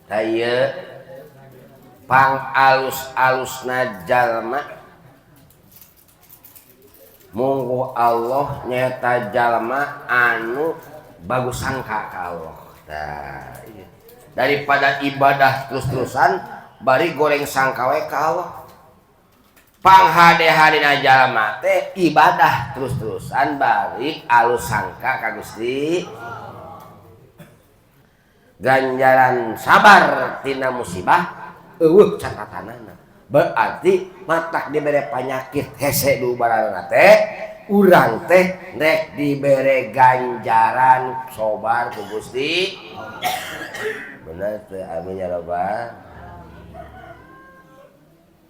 Tah ieu pang alus-alusna jalma munggu Allah nyata jalma anu bagus sangka ka Allah. Tah ieu daripada ibadah terus-terusan bari goreng sangka we ka Allah. Pang hade-hadena jalma teh ibadah terus-terusan bari alus sangka ka Gusti. Ganjaran sabar tina musibah eueuh catatanana. Berarti matak dibere penyakit hese dubarana teh urang teh rek dibere ganjaran sobar ku Gusti. Bener teh, amin ya rabbal.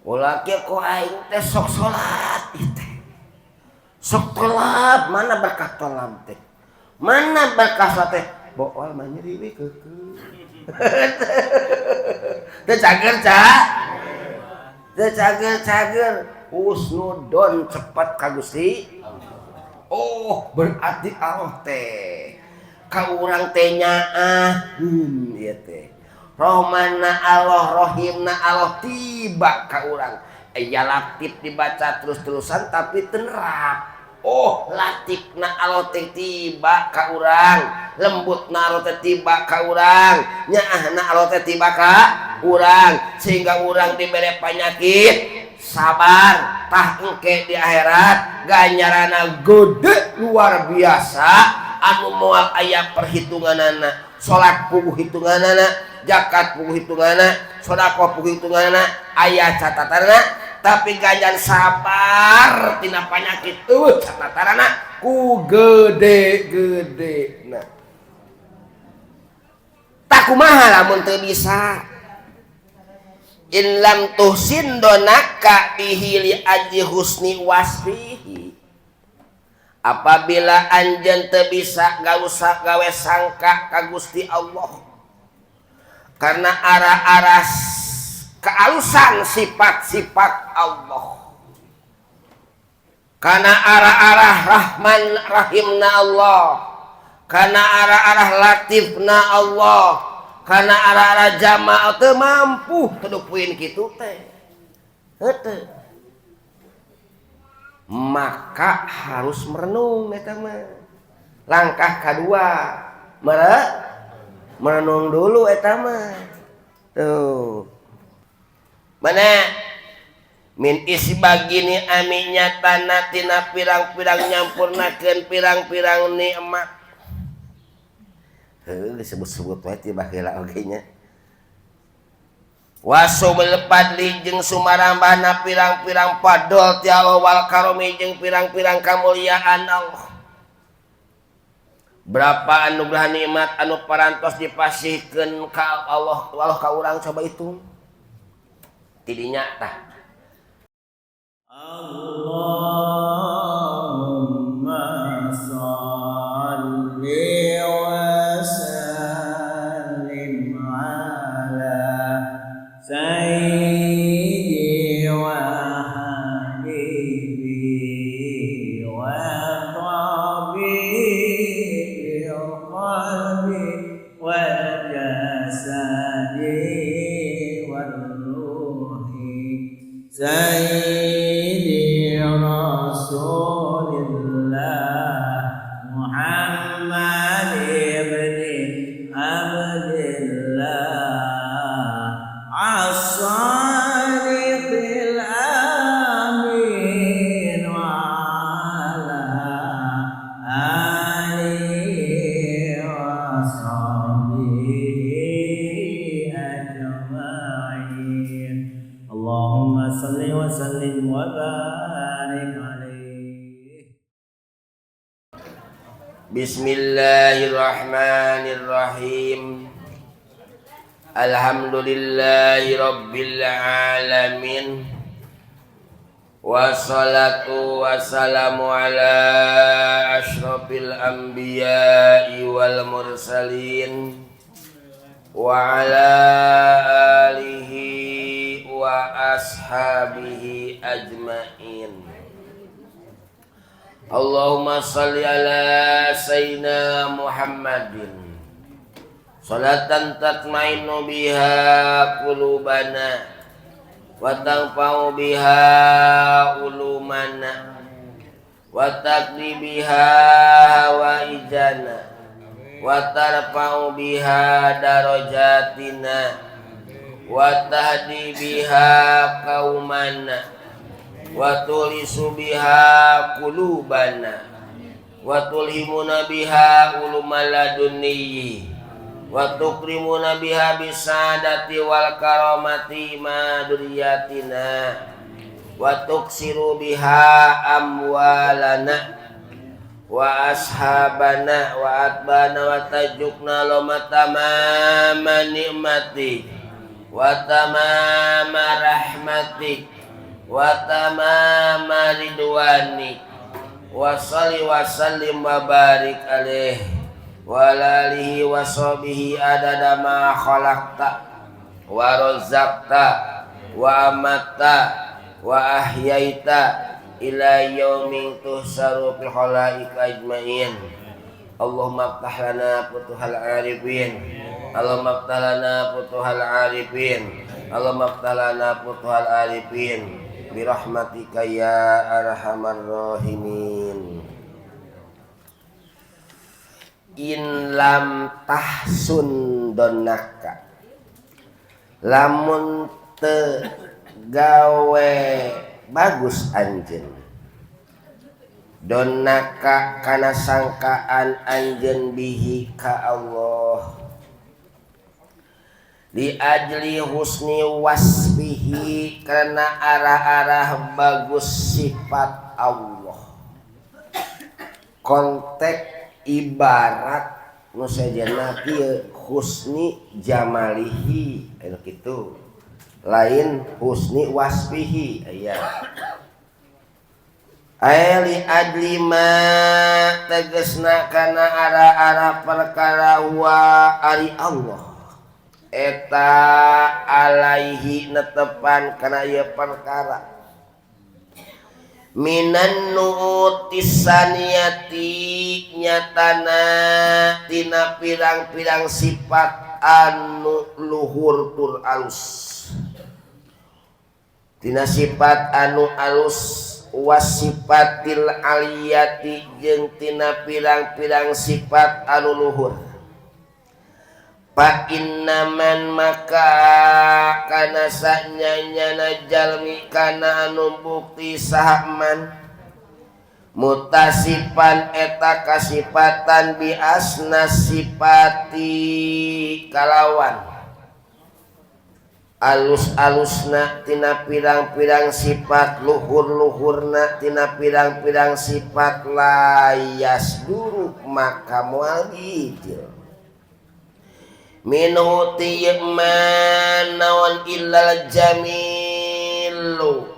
Ulah kieu ku aing teh sok salat ieu teh. Sok tolab, mana berkah tolab teh? Mana berkah salat teh? Bool mah nyeri we keukeuh. Teu cager ca? Teu cager-cager husnudon cepat ka Gusti. Oh, berarti Allah teh ka urang teh nyaah ieu teh. Rahmanna Allah, Rahimna Allah tiba ka urang. Aya latif dibaca terus-terusan tapi tenerap. Oh, latifna Allah teh tiba ka urang, lembutna Allah teh tiba ka urang, nyaahna Allah teh tiba ka urang, sehingga urang dibere penyakit sabar tah engke di akhirat ganjarana gede luar biasa anu moal aya perhitunganana. Salat puguh hitunganana, zakat puguh hitunganana, sedekah puguh hitunganana, aya catatanana. Tapi ganjaran sabar tina penyakit eueuh catatanana ku gede-gede. Nah, tak kumaha lamun teu bisa in lam tuhsin donaka bihi li ajli husni wasfihi. Apabila anjeun teu bisa gausah gawe sangka ka Gusti Allah karena arah-arah kealusan sifat-sifat Allah, karena arah-arah Rahman Rahimna Allah, karena arah-arah Latifna Allah, karena arah-arah jamaah teu mampu teu kitu teh heuteung, maka harus merenung eta mah. Langkah kedua merenung dulu eta mah. Tuh mana min isbagi ni'ami nyatana tina pirang-pirang nyampurnakeun pirang-pirang nikmat. Heuh, disebut-sebut wae ti baheula oge nya. Wasumul fadli jeung sumarambahna pirang-pirang fadl ti Allah wal karomi jeung pirang-pirang kamuliaan Allah. Berapa anugerah nikmat anu parantos dipasihkeun ka Allah, Allah ka urang, coba hitung. Tidinya tah. Allahumma salli wa sallim ala sayyidi wa habibi wa tabibi qalbi wal jasadi wal ruhi sayyidi rasulillah Muhammad ibn Abdillah as-sadiqil amin wa ala alihi wa sahbihi ajma'in. Allahumma salli wa sallim wa barik alaihi. Bismillahirrahmanirrahim. Alhamdulillahi rabbil alamin. Wassalatu wassalamu ala asyrafil anbiya'i wal mursalin wa ala alihi wa ashabihi ajmain. Allahumma salli ala sayyidina Muhammadin. Salatan tatmainnu biha qulubana wa tanfa'u biha ulumana wa taqdi biha hawaijana wa tarfa'u biha darajatina wa tahdi biha qaumana wa tulisu biha qulubana wa tulhimuna biha ulumal ladunni wa tukrimuna biha bisadati wal karamati ma duriyatina wa tuksiru biha amwalana wa ashabana wa atbana wa tajukna loma tamama nikmati wa tamama rahmati wa tamama ridwani wa salli wa sallim wa barik alaihi wa alihi wa sahbihi adada ma khalaqta wa razaqta wa amatta wa ahyaita ila yaumin tuhsaru fil khalaik ajmain. Allahumma aftah lana futuhal arifin. Allahumma aftah lana futuhal arifin. Allahumma aftah lana futuhal arifin bi rahmatika ya arhamar rahimin. In lam tahsun donaka, lamun te gawe bagus anjeun, donaka kana sangkaan anjeun bihi ka Allah, li ajli husni wasfihi karena arah-arah bagus sifat Allah. Kontek ibarat nu sejenna kieu husni jamalihi anu kitu, lain husni wasfihi aya. Ai adli ma tegesna kana arah-arah perkara wa ari Allah eta alaihi netepan kana ieu perkara minan nu'utis saniyati nyatana tina pirang-pirang sifat anu luhur tur alus, tina sifat anu alus wasifatil aliyati jeung tina pirang-pirang sifat anu luhur. Fa innaman maka kana sanyanyana jalmi kana anu bukti saha man mutasifan eta kasifatan bi asna sifati kalawan alus-alusna tina pirang-pirang sifat luhur-luhurna tina pirang-pirang sifat layas duruk maka moal hijil minhu tiyman naon illal jamilu.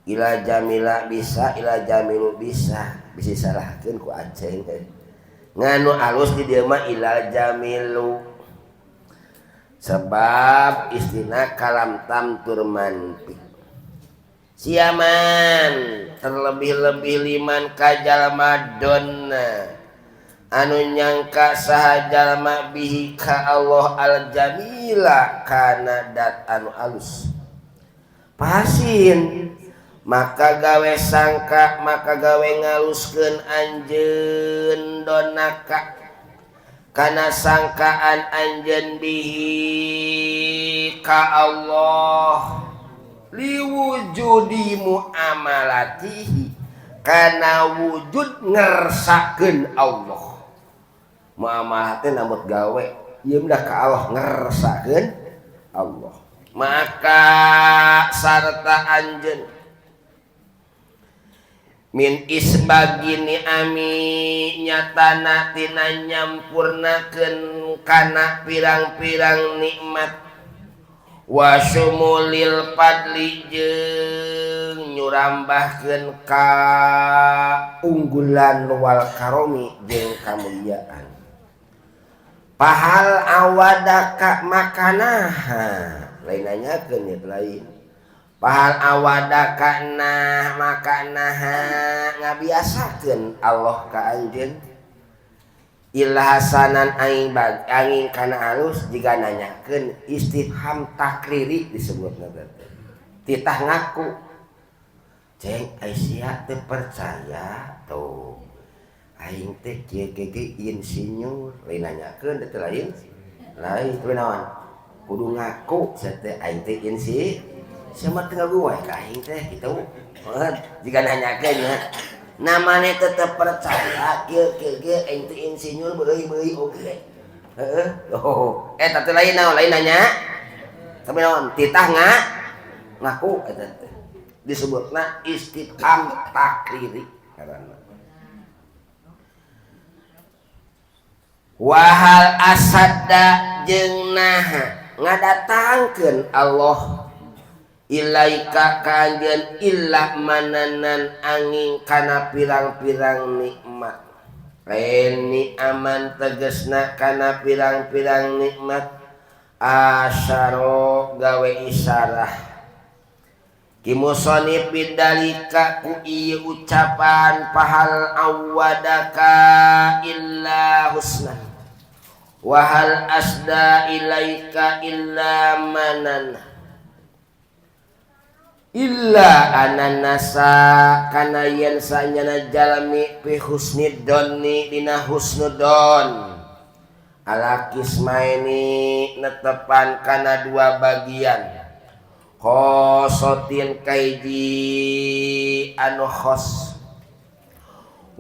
Ila jamila bisa, ila jamilu bisa, bisa salahkeun ku aceng nganu alus di dieu mah ilal jamilu sebab istina kalam tam tur manfi. Siaman terlebih-lebih liman ka jalma donna anu nyangka saha jalma bihi ka Allah al jamila kana dat anu alus pasin maka gawe sangka maka gawe ngaluskeun anjeun donaka kana sangkaan anjeun bihi ka Allah liwujudi muamalatihi kana wujud ngersakeun Allah. Muamalah teh nambut gawe ieu mah ka Allah ngersakeun Allah maka sarta anjeun min isbagi ni'ami nyatana tina nyampurnakeun kana pirang-pirang nikmat wa syumulil fadli jeung nyurambahkeun ka unggulan wal karomi jeung kamuliaan. Pahal awadaka makanaha lain nanyakeun ieu lain. Pahal awadaka nah makanaha ngabiasakeun Allah ka anjeun Illa hasanan angin bag angin kana alus jiga nanyakeun istifham takriri disebutna teh. Titah ngaku. Ceng Aisyah teh percaya tuh. Aing teh kieu ge insinyur, lain nanyakeun teh lain. Lain teu naon? Kudu ngaku sia teh aing teh insi. Sia mah teu ngaku wae ka aing teh kitu. Jiga nanyakeun nya. Namanya tetep percaya kieu kieu ge aing teh insinyur beureuy-beureuy oge. Heeh. Oh, eta teh lain naon, lain nanya. Tapi naon? Titah ngaku eta teh. Disebutna istifham takriri ngaranna. Wahal asadda jeung naha ngadatangkeun Allah ilaika ka anjeun illa mananan angin kana pirang-pirang nikmat. Lain ni'aman tegesna kana pirang-pirang nikmat asyaro gawe isyarah. Kimusonib bidalika ku ieu ucapan pahal awadaka illa husna wahal asda ilaika illa manan illa ananasa kana yen sanyana jalmi fi husnidonni dina husnudon ala kismaini netepan kana dua bagian khosotin kaiji anu khos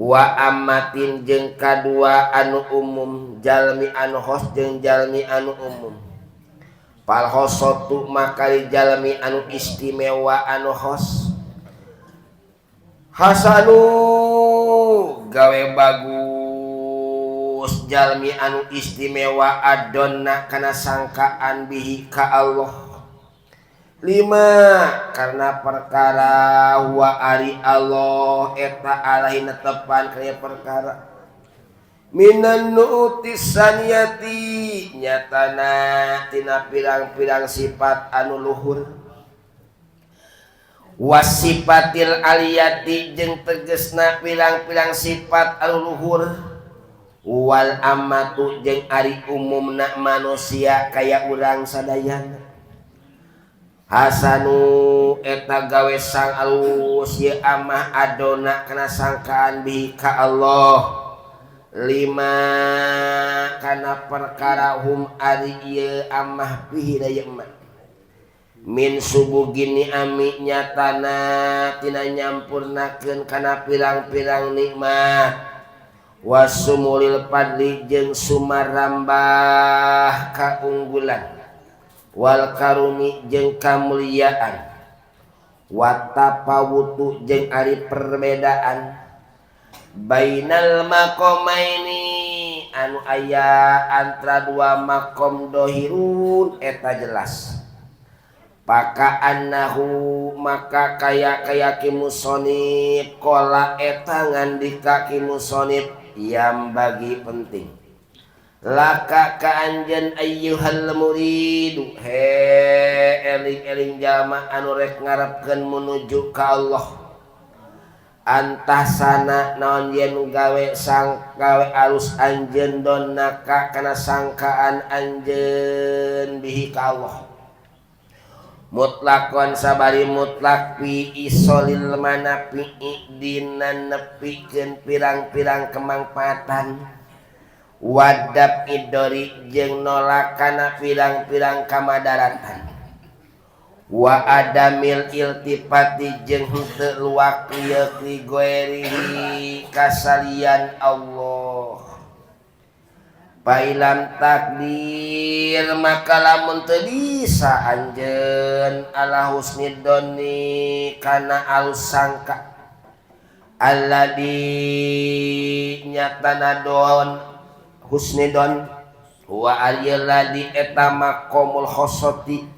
wa amatin jeung kadua anu umum jalmi anu khos jeung jalmi anu umum fal khosotu maka jalmi anu istimewa anu khos hasanu gawe bagus jalmi anu istimewa adonna kana sangkaan bihi ka Allah lima karena perkara wa ari Allah eta alahi netepan kana perkara minan nu'tisaniyati nyatana tina pirang-pirang sifat anu luhur wasifatil aliyati jeung tegesna pirang-pirang sifat anu luhur wal amatu jeung ari umumna manusia kaya urang sadayana hasanu eta gawe sang alus ye amah adona kana sangkaan bihi ka Allah lima kana perkara hum ari ieu amah bihi da ieu mah min subugini ami nyatana tina nyampurnakeun kana pirang-pirang nikmat wasumulil fadli jeung sumarambah kaunggulan wal karumi jeung kamuliaan watapawutu jeung ari perbedaan bainal maqamaini anu aya antara dua makom dohirun eta jelas paka annahu maka kaya-kaya ki musonib kola eta ngandika ki musonib yang bagi penting laka ka anjeun ayyuhal muridu he eling-eling jalma anu rek ngarepkeun menuju ka Allah antasana naon yen gawe sang gawe alus anjeun donnaka kana sangkaan anjeun bihi ka Allah mutlakon sabari mutlak fi isolil manafi dina nepikeun pirang-pirang kemangpaatan wadab idori jeung nolak kana pirang-pirang kamadaratan wa adamil iltifati jeung henteu luak lieu li goerihi kasalian Allah Pailam takdir maka lamun teu bisa anjeun ala husnidoni kana alus sangka alladzi nyatana don husnidon wa alladzi eta maqamul khosoti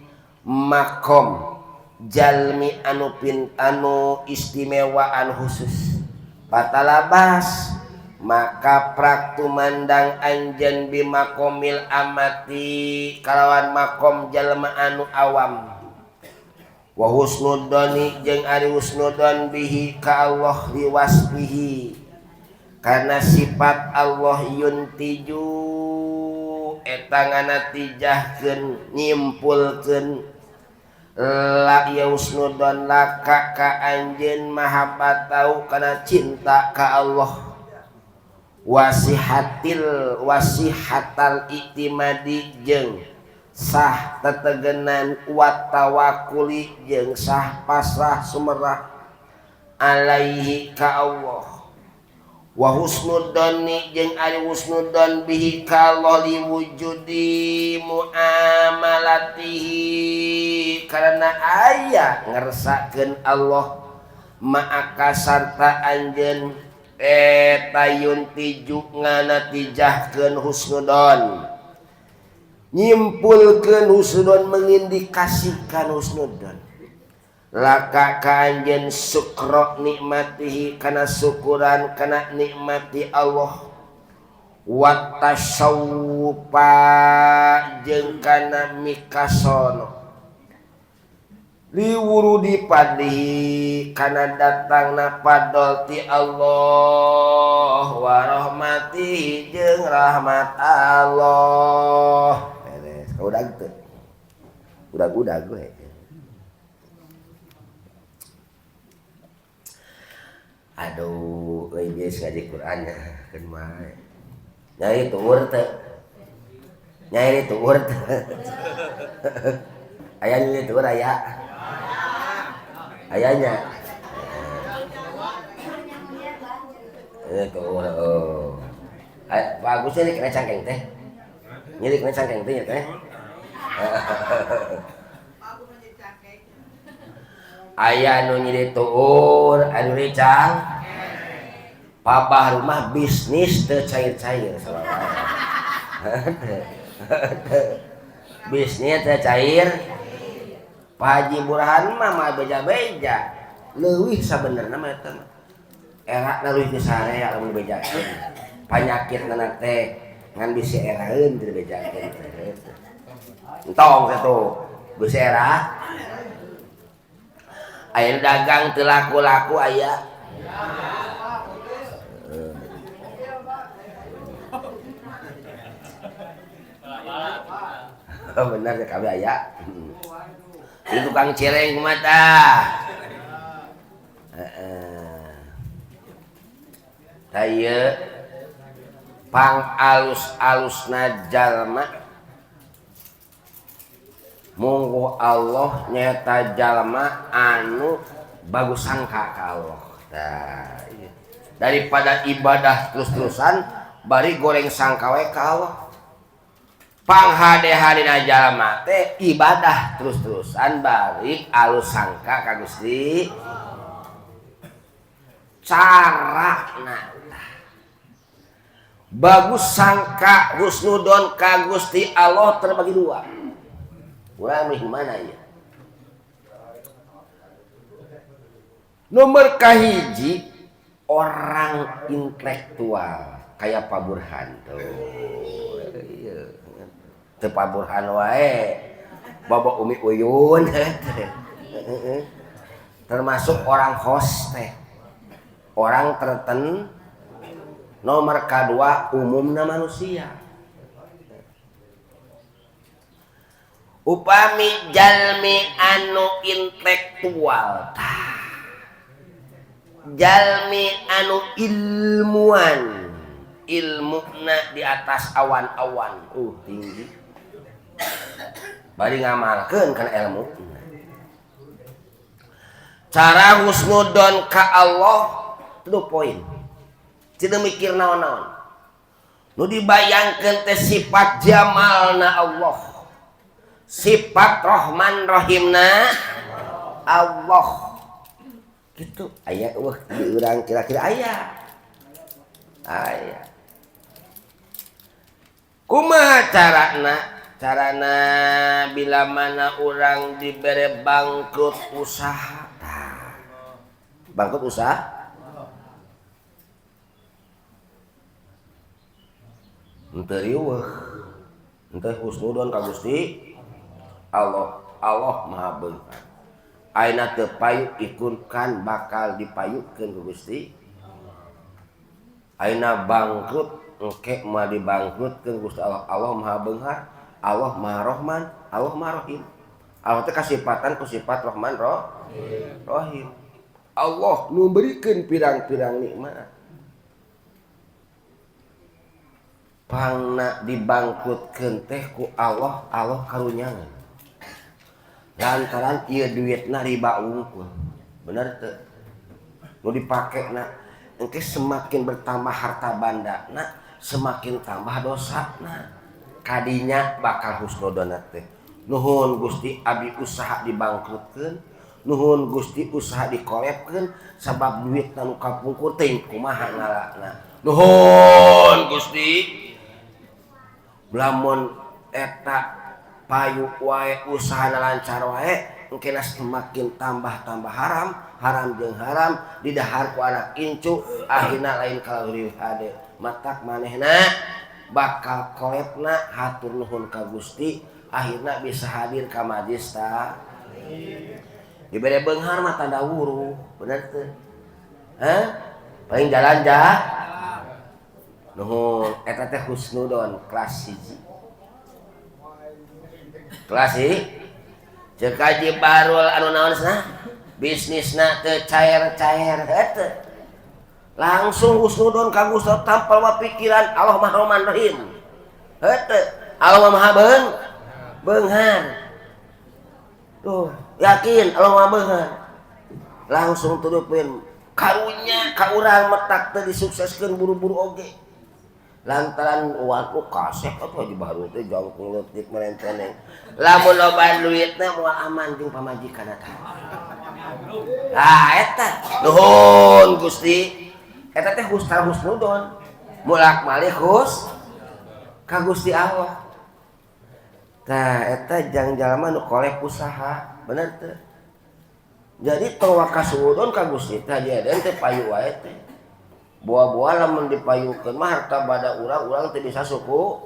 makom jalmi anu pin anu istimewa anu khusus patalabas maka praktumandang anjeun bimakomil amati kalawan makom jalma anu awam wa husnudoni jeung ari husnudon bihi ka Allah liwasbihi Karena sifat Allah yuntiju eta nganatijahkeun nyimpulkeun la yausnudon laka ka anjeun mahabbatau kana cinta ka Allah wasihatil wasihatal iktimadi jeung sah tetegenan wa tawakuli jeung sah pasrah sumerah alaihi ka Allah wa husnudoni jeung ari husnudon bihi ka Allah liwujudi muamalatihi karena aya ngersakeun Allah ma'aka sarta anjeun eta yuntiju nganatijahkeun husnudon nyimpulkeun husnudon mengindikasikan husnudon laka ka anjeun sukro nikmatihi kana syukuran kana nikmati Allah wa tasawufa jeung kana mikasono liwurudi padlihi kana datangna fadl ti Allah wa rahmatihi jeung rahmat Allah. Beres udah teu udah gue. Aduh, euy geus ngaji Quran nya keun mah. Nyai tuur teu. Nyai tuur teu. Aya nyai tuur aya. Ayanya. Tuur oh. Bagus ini kena cangkeng teh. Nyeri kena cangkeng teh nya teh. Aya nu nyeri tuur, anu ricang. Pabah rumah bisnis teu cair-cair salawat. Bisnis teu cair. Pak Haji Burhan mah mah beja-beja. Leuwih sabenerna mah eta mah. Era leuwih ti sarea lamun bejakeun. Panyakitna teh ngan bisi eraeun teu dibejakeun. Entong satu bisi era. Aya dagang teu laku-laku aya. Bener ya kabeh aya. Ini tukang cireng kumaha tah? Heeh. Tah ieu pang alus-alusna jalma mungguh Allah nyata jalma anu bagus sangka ka Allah. Tah ieu. Daripada ibadah terus-terusan bari goreng sangka we ka Allah. Pang hade-hadena jalma teh ibadah terus-terusan bari alus sangka ka Gusti. Carana bagus sangka husnudon ka Gusti Allah terbagi dua. Urang mih mana ya? Nomor kahiji orang intelektual kayak Pak Burhan tuh. Iya. Teu Pak Burhan wae. Bapak Umi Uyun. Termasuk orang host teh. Orang tertentu. Nomor kedua umumna manusia. Upami jalmi anu intelektual tah. Jalmi anu ilmuwan, ilmuna di atas awan-awan, tinggi. Bari ngamalkeun kana ilmu. Cara husnudon ka Allah to the point. Tidak mikir naon-naon. Nu dibayangkeun teh sifat jamalna Allah. Sifat Rahman Rahimna Allah. Gitu aya eueuh di urang kira-kira aya. Aya. Kumaha carana? Carana bila mana urang dibere bangkrut usaha. Tah. Bangkrut usaha? Henteu riweuh. Henteu husnudon ka Gusti Allah. Allah Maha Beunghar. Ayeuna teu payu ikunkan bakal dipayukeun ku Gusti. Ayeuna bangkrut engke mah dibangkrutkeun Gusti Allah. Allah Maha Beunghar, Allah Maha Rahman, Allah Maha Rahim. Allah teh kasipatan ku sifat Rahman Rahim. Allah nu berikeun pirang-pirang nikmat. Pangna dibangkrutkeun teh ku Allah, Allah karunyangan. Lantaran ieu duitna riba wungkul. Bener teu? Nu dipakena engke semakin bertambah harta bandana, semakin tambah dosana. Kadinya bakal husnudon teh. Nuhun Gusti abi usaha dibangkrutkeun, nuhun Gusti usaha dikolepkeun sabab duitna nu kapungkur teh kumaha ngalana. Nuhun Gusti. Lamun eta payu wae usahana lancar wae engkena semakin tambah-tambah haram, haram jeung haram didahar ku anak incu akhirna lain kaluri hade matak manehna bakal kolepna hatur nuhun ka Gusti akhirna bisa hadir ka majlis ta dibere beunghar mah tanda wuruh bener teu hah paling jalan ja nuhun eta teh husnudon kelas 1 kelas hiji ceuk Haji Barul anu naon cenah bisnisna teu cair-cair heuh langsung husnudon ka Gusti tampal wa pikiran Allah Maha Rahman Rahim heuh Allah Maha Beunghar tuh yakin Allah Maha Beunghar langsung tudupin karunya ka urang metak teu disukseskeun buru-buru oge lantaran waktu kasep atuh Haji Bahrul teh jangkung leutik merenteneng lamun loba duitna moal aman jeung pamajikan eta tah eta nuhun Gusti eta teh husnul husnudon mulak malik hus ka Gusti Allah tah eta jang jalma nu kolep usaha bener teu jadi tong kasuudon ka Gusti teh Haji Eden teh payu wae teh buah-buah lamun dipayukeun mah harta bada urang urang teu bisa suku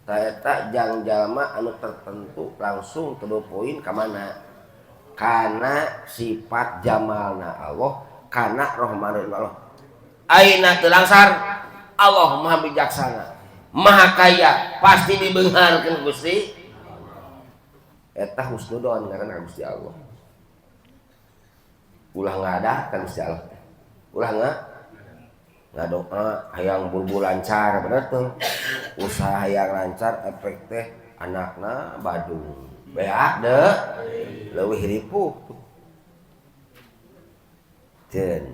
ta eta jang jalma anu tertentu langsung to the point ka mana kana sifat jamalna Allah kana rahmanul Allah ayeuna teu langsar Allah Maha bijaksana Maha kaya pasti dibeungharkeun Gusti eta husnudon ngaranna Gusti Allah ulah ngadah ka Gusti Allah ulah ngadoa hayang buru-buru lancar bener tuh usaha hayang lancar efek teh anakna badung beak deh leuwih ripuh ceun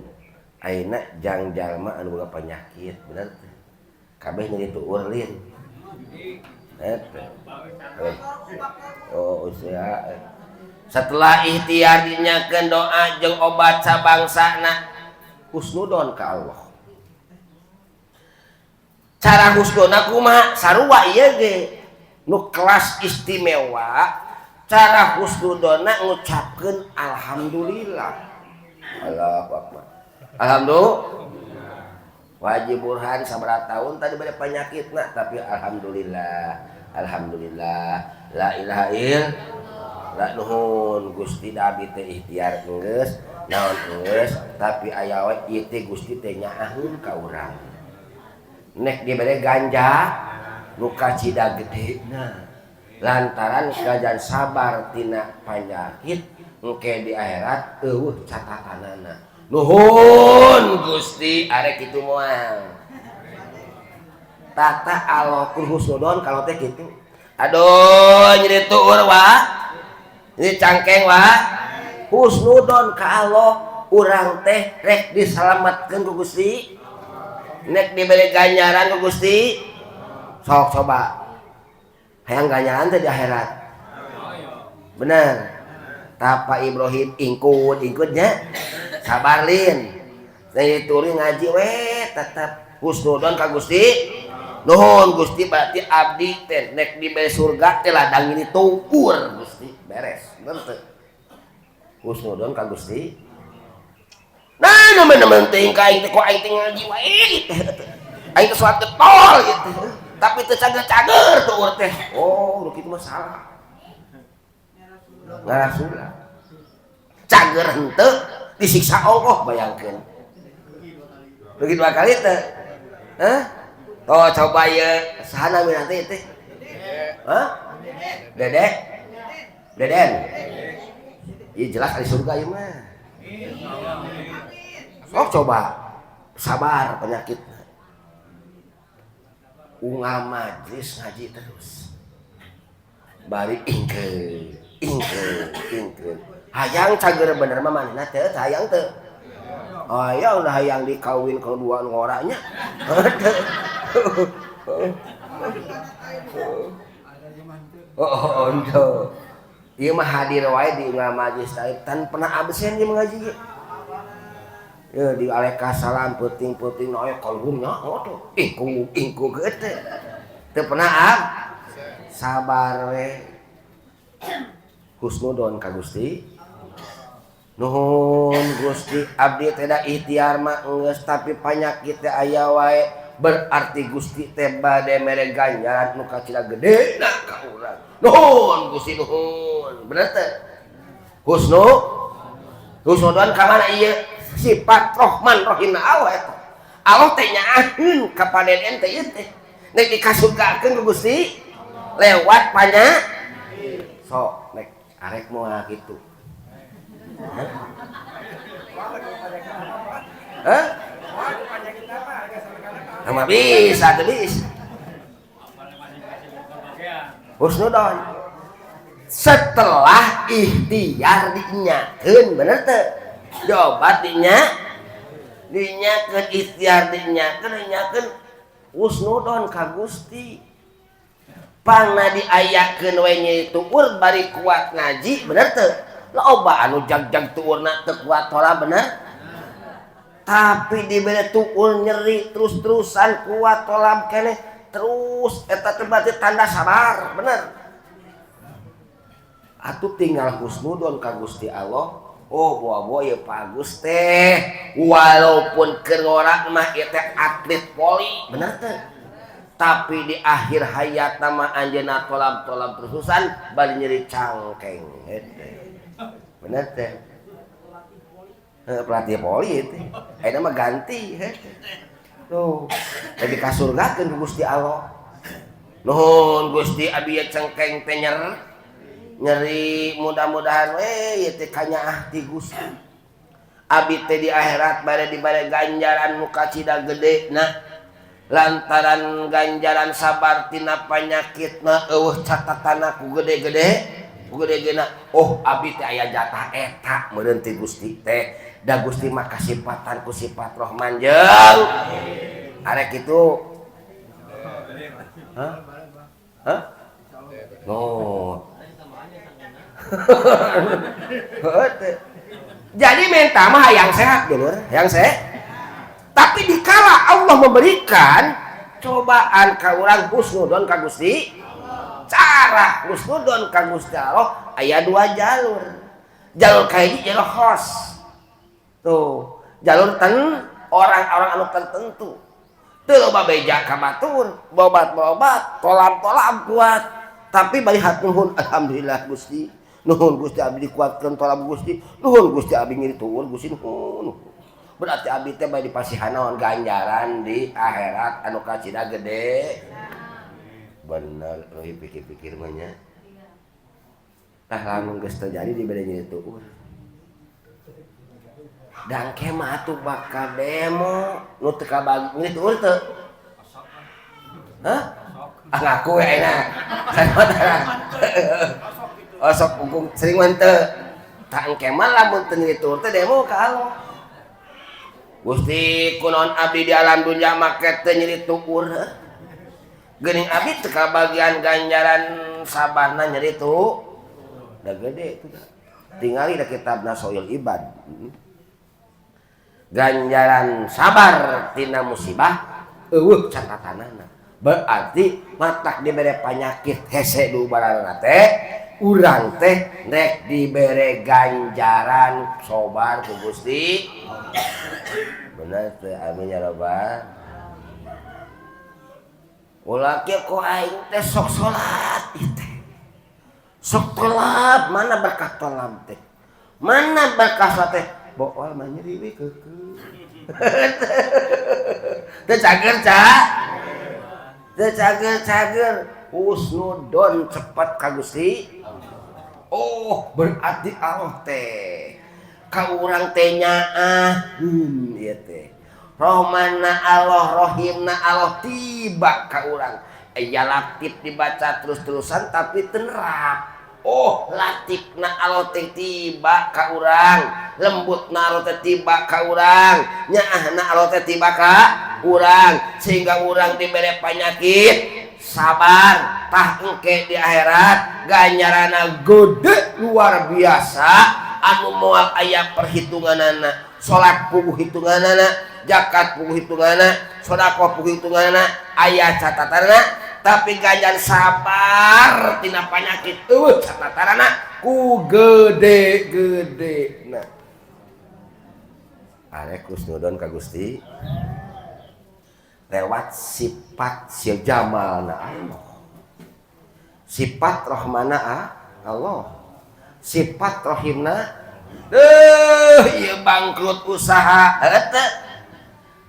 ayeuna jang jalma anu boga penyakit bener teh kabeh nyeri tuur lin eta oh usia setelah ikhtiar dinyakeun doa jeung obat sabangsana husnudon ka Allah cara husnudon kumaha sarua ieu ge nu kelas istimewa cara husnudonna ngucapkeun alhamdulillah Allahu akbar alhamdulillah wajib burhan sabaraha tahun tadi bade penyakitna tapi alhamdulillah alhamdulillah la ilaha illallah nuhun Gusti da abdi teh ikhtiar geus naon geus tapi aya we ieu teh Gusti teh nyaaheun ka urang nek dibere ganja nu kacida gedena lantaran kajan sabar tina panyakit engke di akhirat eueuh catatanana nuhun Gusti arek kitu moal tata Allah kun husnudon kalau teh kitu aduh nyeri tuur wa nyeri cangkeng wa husnudon ka Allah urang teh rek disalamatkeun ku Gusti nek diberi ganjaran ku Gusti sok coba hayang ganjaran teh di akhirat bener tapa Ibrahim ingkut ingkutnya sabar lin dari turi ngaji we tetap husnudon ka Gusti nuhun Gusti berarti abdi teh nek diberi surga teh ladang ini tuur Gusti beres bener teh husnudon ka Gusti nah nu penting ka aing teh ku aing teh ngaji wae teh aing teh salat getol gitu tapi teu cager-cager tuur teh oh nu kitu mah salah ngarasulah cager henteu disiksa Allah bayangkeun Rugi dua kali teh. Hah? Oh coba ya, saha namina teh teh? Hah? Dede? Deden? Iya jelas ahli surga ieu mah. Sok coba sabar penyakit. Unggal majlis ngaji terus. Bari ingkeun, ingkeun, ingkeun. Hayang cager bener mah manehna teh hayang teu. Hayang dah hayang dikawin kalau dua ngoranya. Oh, oh, ieu mah hadir wae di unggal majlis teh tan pernah absen ieu ngaji ge. Ye di aleka salam peuting-peuting naek kaluhurnya oh ingkung ingkung geut teh. Teu pernah ab sabar we. Husnudon ka Gusti. Nuhun Gusti abdi teh da ikhtiar mah geus tapi panyakit teh aya wae berarti Gusti teh bade mere ganjaran nu kacida gede na ka urang. Nuhun Gusti nuhun. Bener teh? Husnudon ka mana ieu? Sifat Rahman Rahim Allah eta. Allah teh nyaaheun ka panen teh ieu teh. Nek dikasurgakeun ku Gusti lewat panya sok nek arek moal kitu. Hah? Nama bisa tuh bisa. Husnudon. Setelah ikhtiar dinyakeun bener teu? Diobat dinyakeun ikhtiar dinyakeun husnudon ka Gusti. Pangna diayakeun we nyeri tuur bari kuat ngaji bener teu? Loba anu jag-jag tuurna teu kuat tola bener? Tapi dibere tuur nyeri terus-terusan kuat tolam keneh terus eta teh berarti tanda sabar bener. Atuh tinggal husnudon ka Gusti Allah. Oh boa-boa ya bagus teh walaupun keur ngora mah ieu teh atlet voli bener teh. Tapi di akhir hayat mah anjeunna tolab-tolab terusan bari nyeri cangkeng eta. Bener teh. Pelatih voli teh. Ayeuna mah ganti heuh. Tuh, teh dikasurgakeun ku Gusti Allah. Nuhun Gusti abi cengkeng teh nyeri mudah-mudahan we ieu teh kanyaah ti Gusti. Abi teh di akhirat bade dibare ganjaran nu kacida gede na lantaran ganjaran sabar tina panyakitna eueuh catatana ku gede-gede ku gede-gedena. Oh abi teh aya jatah eta meureun ti Gusti teh. Da Gusti mah kasipatan ku sifat Rahman jeung arek kitu. Hah? Hah? No. Jadi minta mah hayang sehat dulur, hayang sehat. Tapi dikala Allah memberikan cobaan ka urang husnudon ka Gusti. Cara husnudon ka Gusti Allah aya dua jalur. Jalur kahiji jalur khos. Tuh, jalur ten orang-orang anu tertentu. Teu loba beja ka batur, bobat-bobat, tolam-tolam kuat. Tapi bari hat nuhun alhamdulillah Gusti. Nuhun Gusti abdi dikuatkeun tolam Gusti. Nuhun Gusti abdi nyeri tuur Gusti nuhun. Berarti abdi teh bade dipasihan naon ganjaran di akhirat anu kacida gede. Bener euy pikir-pikir mah nya. Tah lamun geus terjadi dibere nyeri tuur. Dangke mah atuh bakal demo nu teu kabagi nyeri tuur teu? Hah? Ah ngaku we ayeuna. Oh sok ungkung sering mah teu. Tah engke mah lamun teu nyeri tuur teh demo ka Allah. Gusti kunaon abdi di alam dunya make teu nyeri tuur. Geuning abdi teu kabagian ganjaran sabarna nyeri tuur. Da gede itu da. Tingali da kitabna Soil Ibad. Ganjaran sabar tina musibah eueuh catatanana. Berarti matak dibere panyakit hese dubarana teh urang teh rek dibere ganjaran sobar ku Gusti. Bener teh amin ya rabbal. Ulah kieu ku aing teh sok salat ieu teh. Sok tolab, mana berkah tolab teh? Mana berkah salat teh? Bool mah nyeri we keukeuh. Teu cager ca? Teu cager-cager husnudon cepat ka Gusti. Oh, berarti Allah teh ka urang teh nyaaheun ieu teh. Rohmanna Allah, Rohimna Allah tiba ka urang. Aya latif dibaca terus-terusan tapi tenerap. Oh, latifna Allah teh tiba ka urang, lembutna Allah teh tiba ka urang, nyaahna Allah teh tiba ka urang, sehingga urang dibere penyakit sabar tah engke di akhirat ganjarana gede luar biasa anu moal aya perhitunganana. Salat puguh hitunganana, zakat puguh hitunganana, sedekah puguh hitunganana, aya catatanana. Tapi ganjaran sabar tina penyakit eueuh catatanana ku gede-gede. Nah, arek husnudon ka Gusti lewat sifat sil jamalna Allah, sifat rohmana Allah, sifat rohimna. Deuh, ieu bangkrut usaha heuh,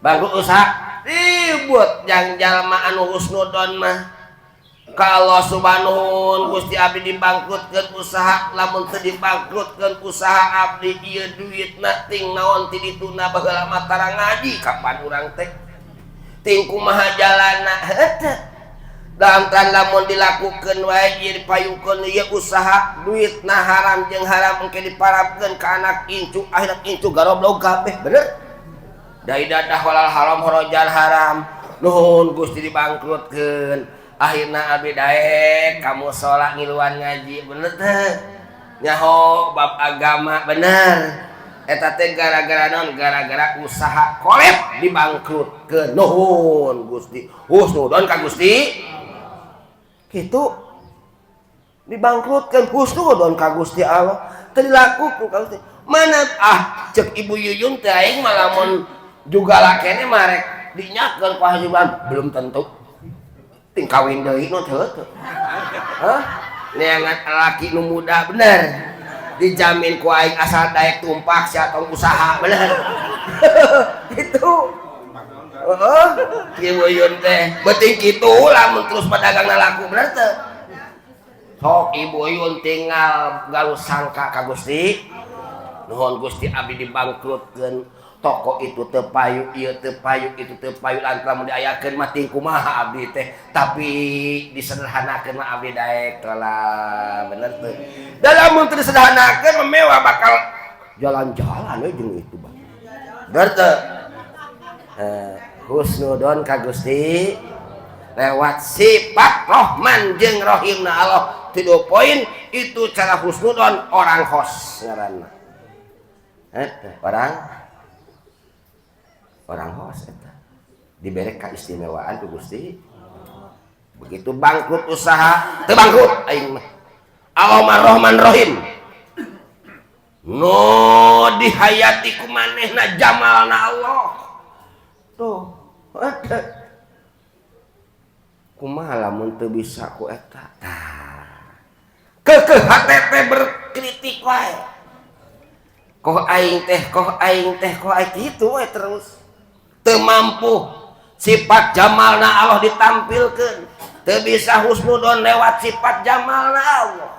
bangkrut usaha ribut jang jalma anu husnudon mah ka Allah subhanahu. Gusti, abdi dibangkrutkeun usaha. Lamun teu dibangkrutkeun usaha abdi, ieu duitna ting naon ti dituna? Baheula mah tara ngaji, kapan urang teh ting kumaha jalana heuh. Lantaran lamun dilakukeun wae ieu, dipayungkeun ieu usaha, duitna haram jeung haram, engke diparabkeun ka anak incu, anak incu garoblog kabeh, bener? Dari dadah walal haram horojal haram. Nuhun Gusti dibangkrutkeun, akhirna abdi daek ka musola ngiluan ngaji, bener teh? Nyaho bab agama, bener? Eta teh gara-gara naon? Gara-gara usaha kolep dibangkrutkeun. Nuhun Gusti, husnudon ka Gusti. Kitu dibangkrutkeun, husnudon ka Gusti Allah, teu dilakukeun ka Gusti. Mana ah cek Ibu Yuyun teh, aing mah lamun juga lakene mah rek dinyakeun ku Haji, belum tentu ting kawin deui nu teu teu. Hah, neangan laki nu muda, bener? Dijamin ku aing asal daek tumpak sia tong usaha, bener gitu. Heeh, Ibu Yuyun teh beuting kitu lamun terus pedagangna laku, bener teu? Sok Ibu Yuyun tinggal galuh sangka ka Gusti. Nuhun Gusti, abdi dibangkrutkeun, toko itu teu payu, ieu teu payu, itu teu payu, lantaran mun diayakeun mah ting kumaha abdi teh, tapi disederhanakeun mah abdi daek lah, bener teu? Da lamun teu disederhanakeun mah mewah, bakal jalan-jalan we jeung itu bah, bener teu? Husnudon ka Gusti lewat sifat Rohman jeung Rohimna Allah, tilu poin itu cara husnudon orang hos ngaranna. Orang orang hos eta dibere keistimewaan ku Gusti. Begitu bangkrut usaha, teu bangkrut aing mah, Allah mah Rohman Rohim no dihayati ku manehna jamalna Allah tuh. Eta kumaha lamun teu bisa ku eta? Tah, keukeuh hate teh berkritik wae, koh aing teh, koh aing teh, koh aing kitu wae terus. Teu mampu sifat jamalna Allah ditampilkeun, teu bisa husnudon lewat sifat jamalna Allah,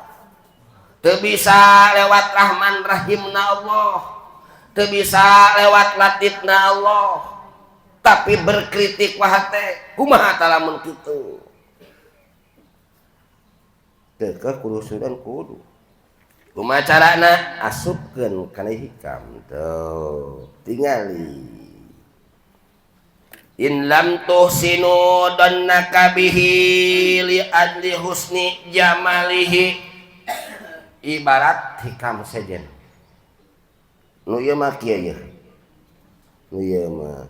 teu bisa lewat Rahman Rahimna Allah, teu bisa lewat Latifna Allah, tapi berkritik wahate. Kumaha tah lamun kitu? Keukeuh kudu sudan, kudu kumaha carana asupkeun kana hikam tuh. Tingali, in lam tuhsinu dannaka bihi li adli husni jamalihi. Ibarat hikam sejen nu ieu mah kieu ye, nu ieu mah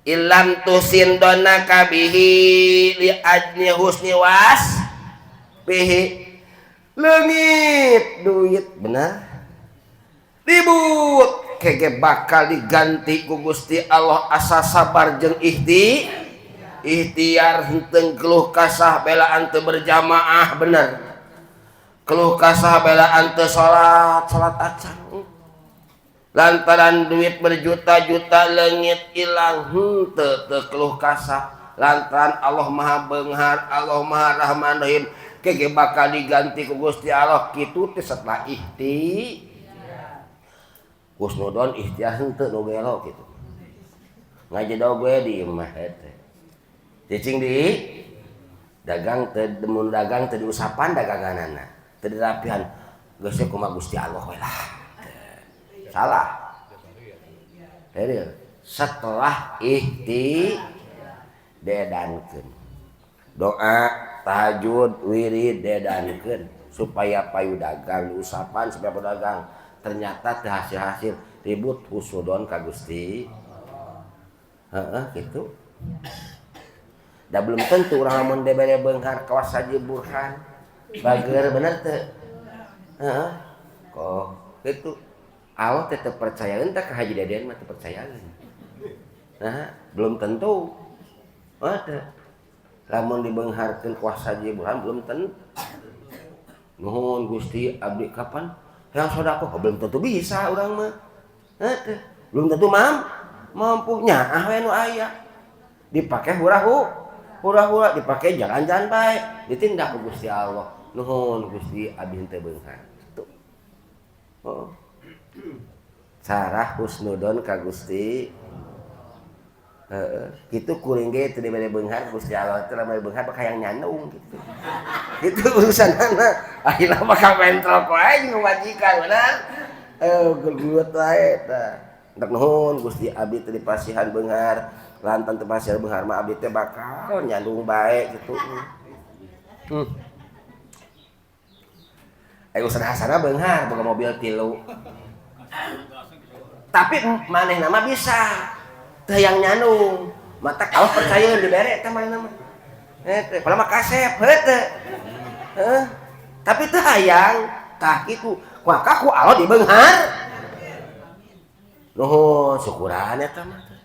illam tuhsin dannaka bihi li ajli husni was bihi. Leungit duit, benar? Ribut kege bakal diganti ku Gusti Allah asa sabar jeung ikhtiar, henteu keluh kasah belaan teu berjamaah, bener? Keluh kasah belaan teu salat, salat acan. Lantaran duit berjuta-juta leungit ilang henteu teu keluh kasah. Lantaran Allah Maha Beunghar, Allah Maha Rahman Rahim, kege bakal diganti ku Gusti Allah kitu teh setelah ikhtiar. Husnudon ikhtiar henteu nu gelo kitu. Ngajedog we di imah teh. Cicing di dagang teh mun dagang teh diusapan daganganana, teu dirapihan. Geus kumaha Gusti Allah we lah. Salah. Real. Setelah ikhtiar dedankeun doa tahajud wirid dedankeun supaya payu dagang diusapan supaya payu dagang ternyata teu hasil-hasil ribut husnudon ka Gusti heeh kitu da belum tentu urang lamun dibere beunghar kawas Haji Burhan bager bener teu heeh kok kitu Allah teh teu percayaeun teh ka Haji Deden mah teu percayaeun nah belum tentu ada lamun dibeungharkeun kuasa Haji Burhan belum tentu nuhun Gusti abdi kapan hayang sedekah oh, belum tentu bisa urang mah heuh belum tentu mampu nyaah we nu aya dipake hura-hura dipake jalan-jalan bae ditindak ku Gusti Allah nuhun Gusti abdi teu beunghar kitu oh cara husnudon ka Gusti gitu kuring ge teu dibere beunghar Gusti Allah teh lamun beunghar bakal hayang nyandung gitu. Gitu urusanana. Akhirna bakal mentrok wae jeung majikan bener. Gelut wae tah. Hendak nuhun Gusti abdi teu dipasihan beunghar, lantan teu pasihan beunghar mah abdi teh bakal nyandung bae gitu. Ustaz Hasanah beunghar boga mobil 3. Tapi manehna mah bisa. Teu yang nyandung mata kalau percaya dibere teh manehna mah teh padahal mah kasep heuh teh heuh tapi teu hayang tah kitu maka ku Allah dibeunghar nuhun syukuran eta mah teh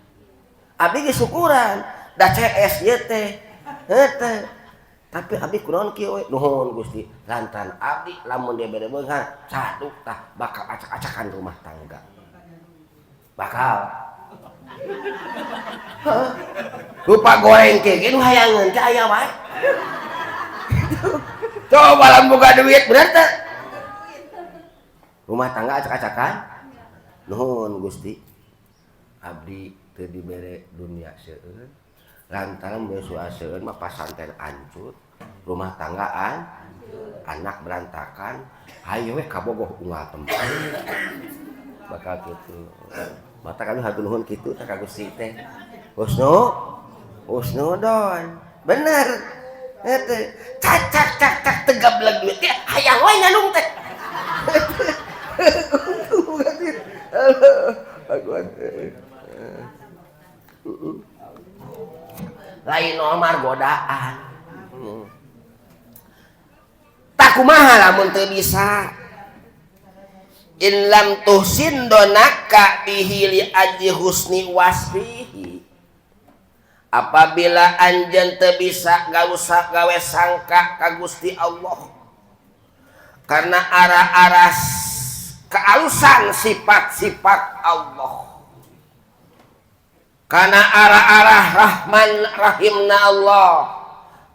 abdi ge syukuran da CS ieu teh heuh teh tapi abdi kunaon kieu we nuhun Gusti lantaran abdi lamun dibere beunghar caduk tah bakal acak-acakan rumah tangga bakal lupa goreng ke nu hayangeun teh aya wae. Coba lamun boga duit bener teh. Rumah tangga acak-acakan. Nuhun Gusti. Abdi teu dibere dunia seueur. Lantaran beusua seueur mah pasanten hancur, rumah tanggaan anak berantakan, hayu we kabogoh unggal tempat. Bakal kitu. Mata kami hatur nuhun kitu teh ka Gusti teh. Husnudon. Bener. Eta cacak cak cak tegableg duit teh hayang we nyandung teh. Lain nomar godaan. Tak kumaha lamun teu bisa. In lam tuhsin donaka bihi li aji husni wasfihi. Apabila anjeun teu bisa gausah gawe sangka ka Gusti Allah karena arah-arah kealusan sifat-sifat Allah, karena arah-arah Rahman Rahimna Allah,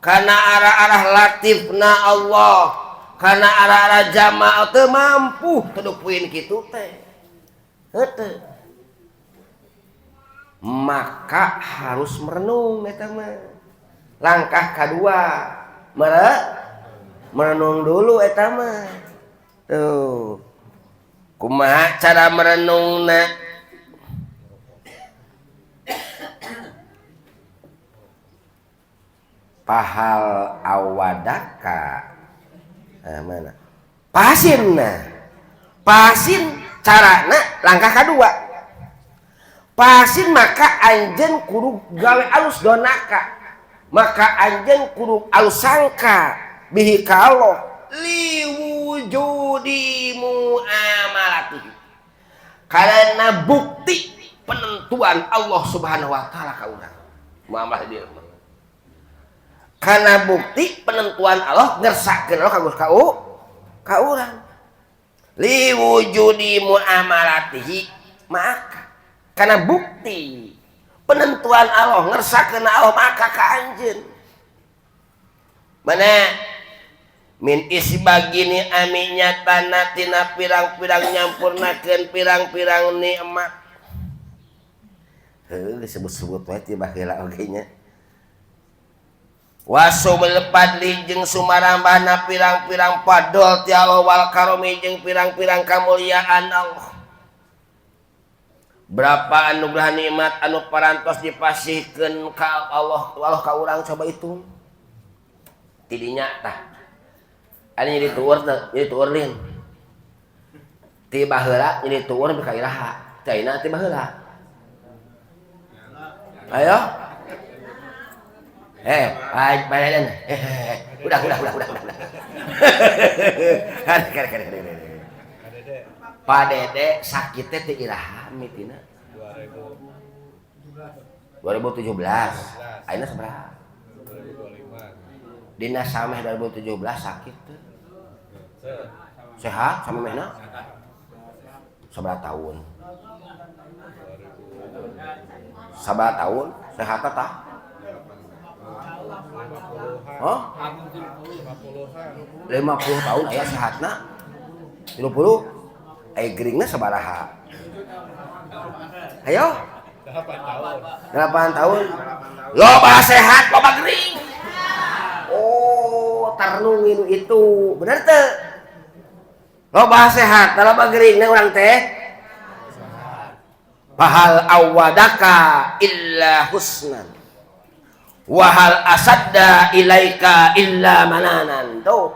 karena arah-arah Latifna Allah, karena arah-arah jamaah teu mampu teu kitu teh. Heuh. Maka harus merenung eta mah. Langkah kedua, merenung dulu eta mah. Tuh. Kumaha cara merenungna? Pahal awadaka. Mana? Pasin nah. Pasin carana langkah kedua. Pasin maka anjeun kudu gawe alus donaka. Maka anjeun kudu alus sangka bihi ka Allah liwujudi muamalatihi. Karena bukti penentuan Allah Subhanahu wa taala ka urang. Muamalah dia. Karena bukti penentuan Allah ngersakeun Allah ka urang. Liwujudi muamalatihi Maka karena bukti penentuan Allah ngersakeun Allah maka ka anjeun. Mana min isbagini aminya tanah tina pirang-pirang nyampurnakeun pirang-pirang nikmat. Heuh disebut-sebut wae ti baheula oge nya. Wasumul fadli jeung sumarambahna pirang-pirang fadl ti Allah wal karomi jeung pirang-pirang kamuliaan Allah. Berapa anugerah nikmat anu parantos dipasihkeun ka Allah, Allah ka urang coba hitung. Tidinya tah. Anu jadi tuur teh, jadi tuur lin. Ti baheula jadi tuur ka iraha. Teh ayeuna ti baheula. Ayo. Bayaran. Udah. Kare. Pak Dede sakitnya teh iraha mitina? 2017. Ayeuna sabaraha? 2025. Dina sameh 2017 sakit teh. Sehat samemehna? Sabaraha tahun? Sabaraha tahun sehat tah? Hah? 50 tahun aya sehatna? 30? Aya geringna sabaraha? Ayo? 8 tahun. Loba sehat, loba gering. Oh, tarnungin itu. Bener teu? Loba sehat, loba geringna urang teh. Fahal awadaka illa husnan. Wahal asadda ilaika illa mananan. Tuh.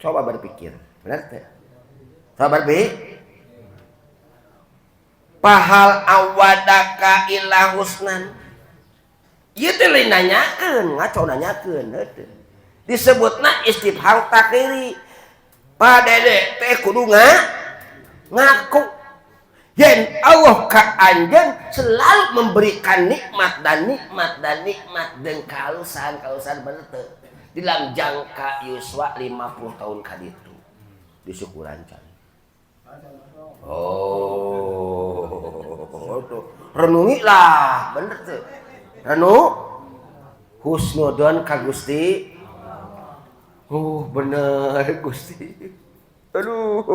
Coba berpikir. Benar teu? Coba berpikir. Fahal awadaka illa husnan. Ieu teh lain nanyakeun, ngaco nanyakeun heuh. Disebutna istifham takriri. Pak Dede teh kudu ngaku yen Allah ka anjeun selalu memberikan nikmat dan nikmat dan nikmat dan kalusan-kalusan bener teu. Di dalam jangka yuswa 50 tahun ka ditu. Disyukuran can. Oh, tuh. Renungi lah, bener tuh. Renung, husnudon ka Gusti. Oh, bener Gusti. Aduh,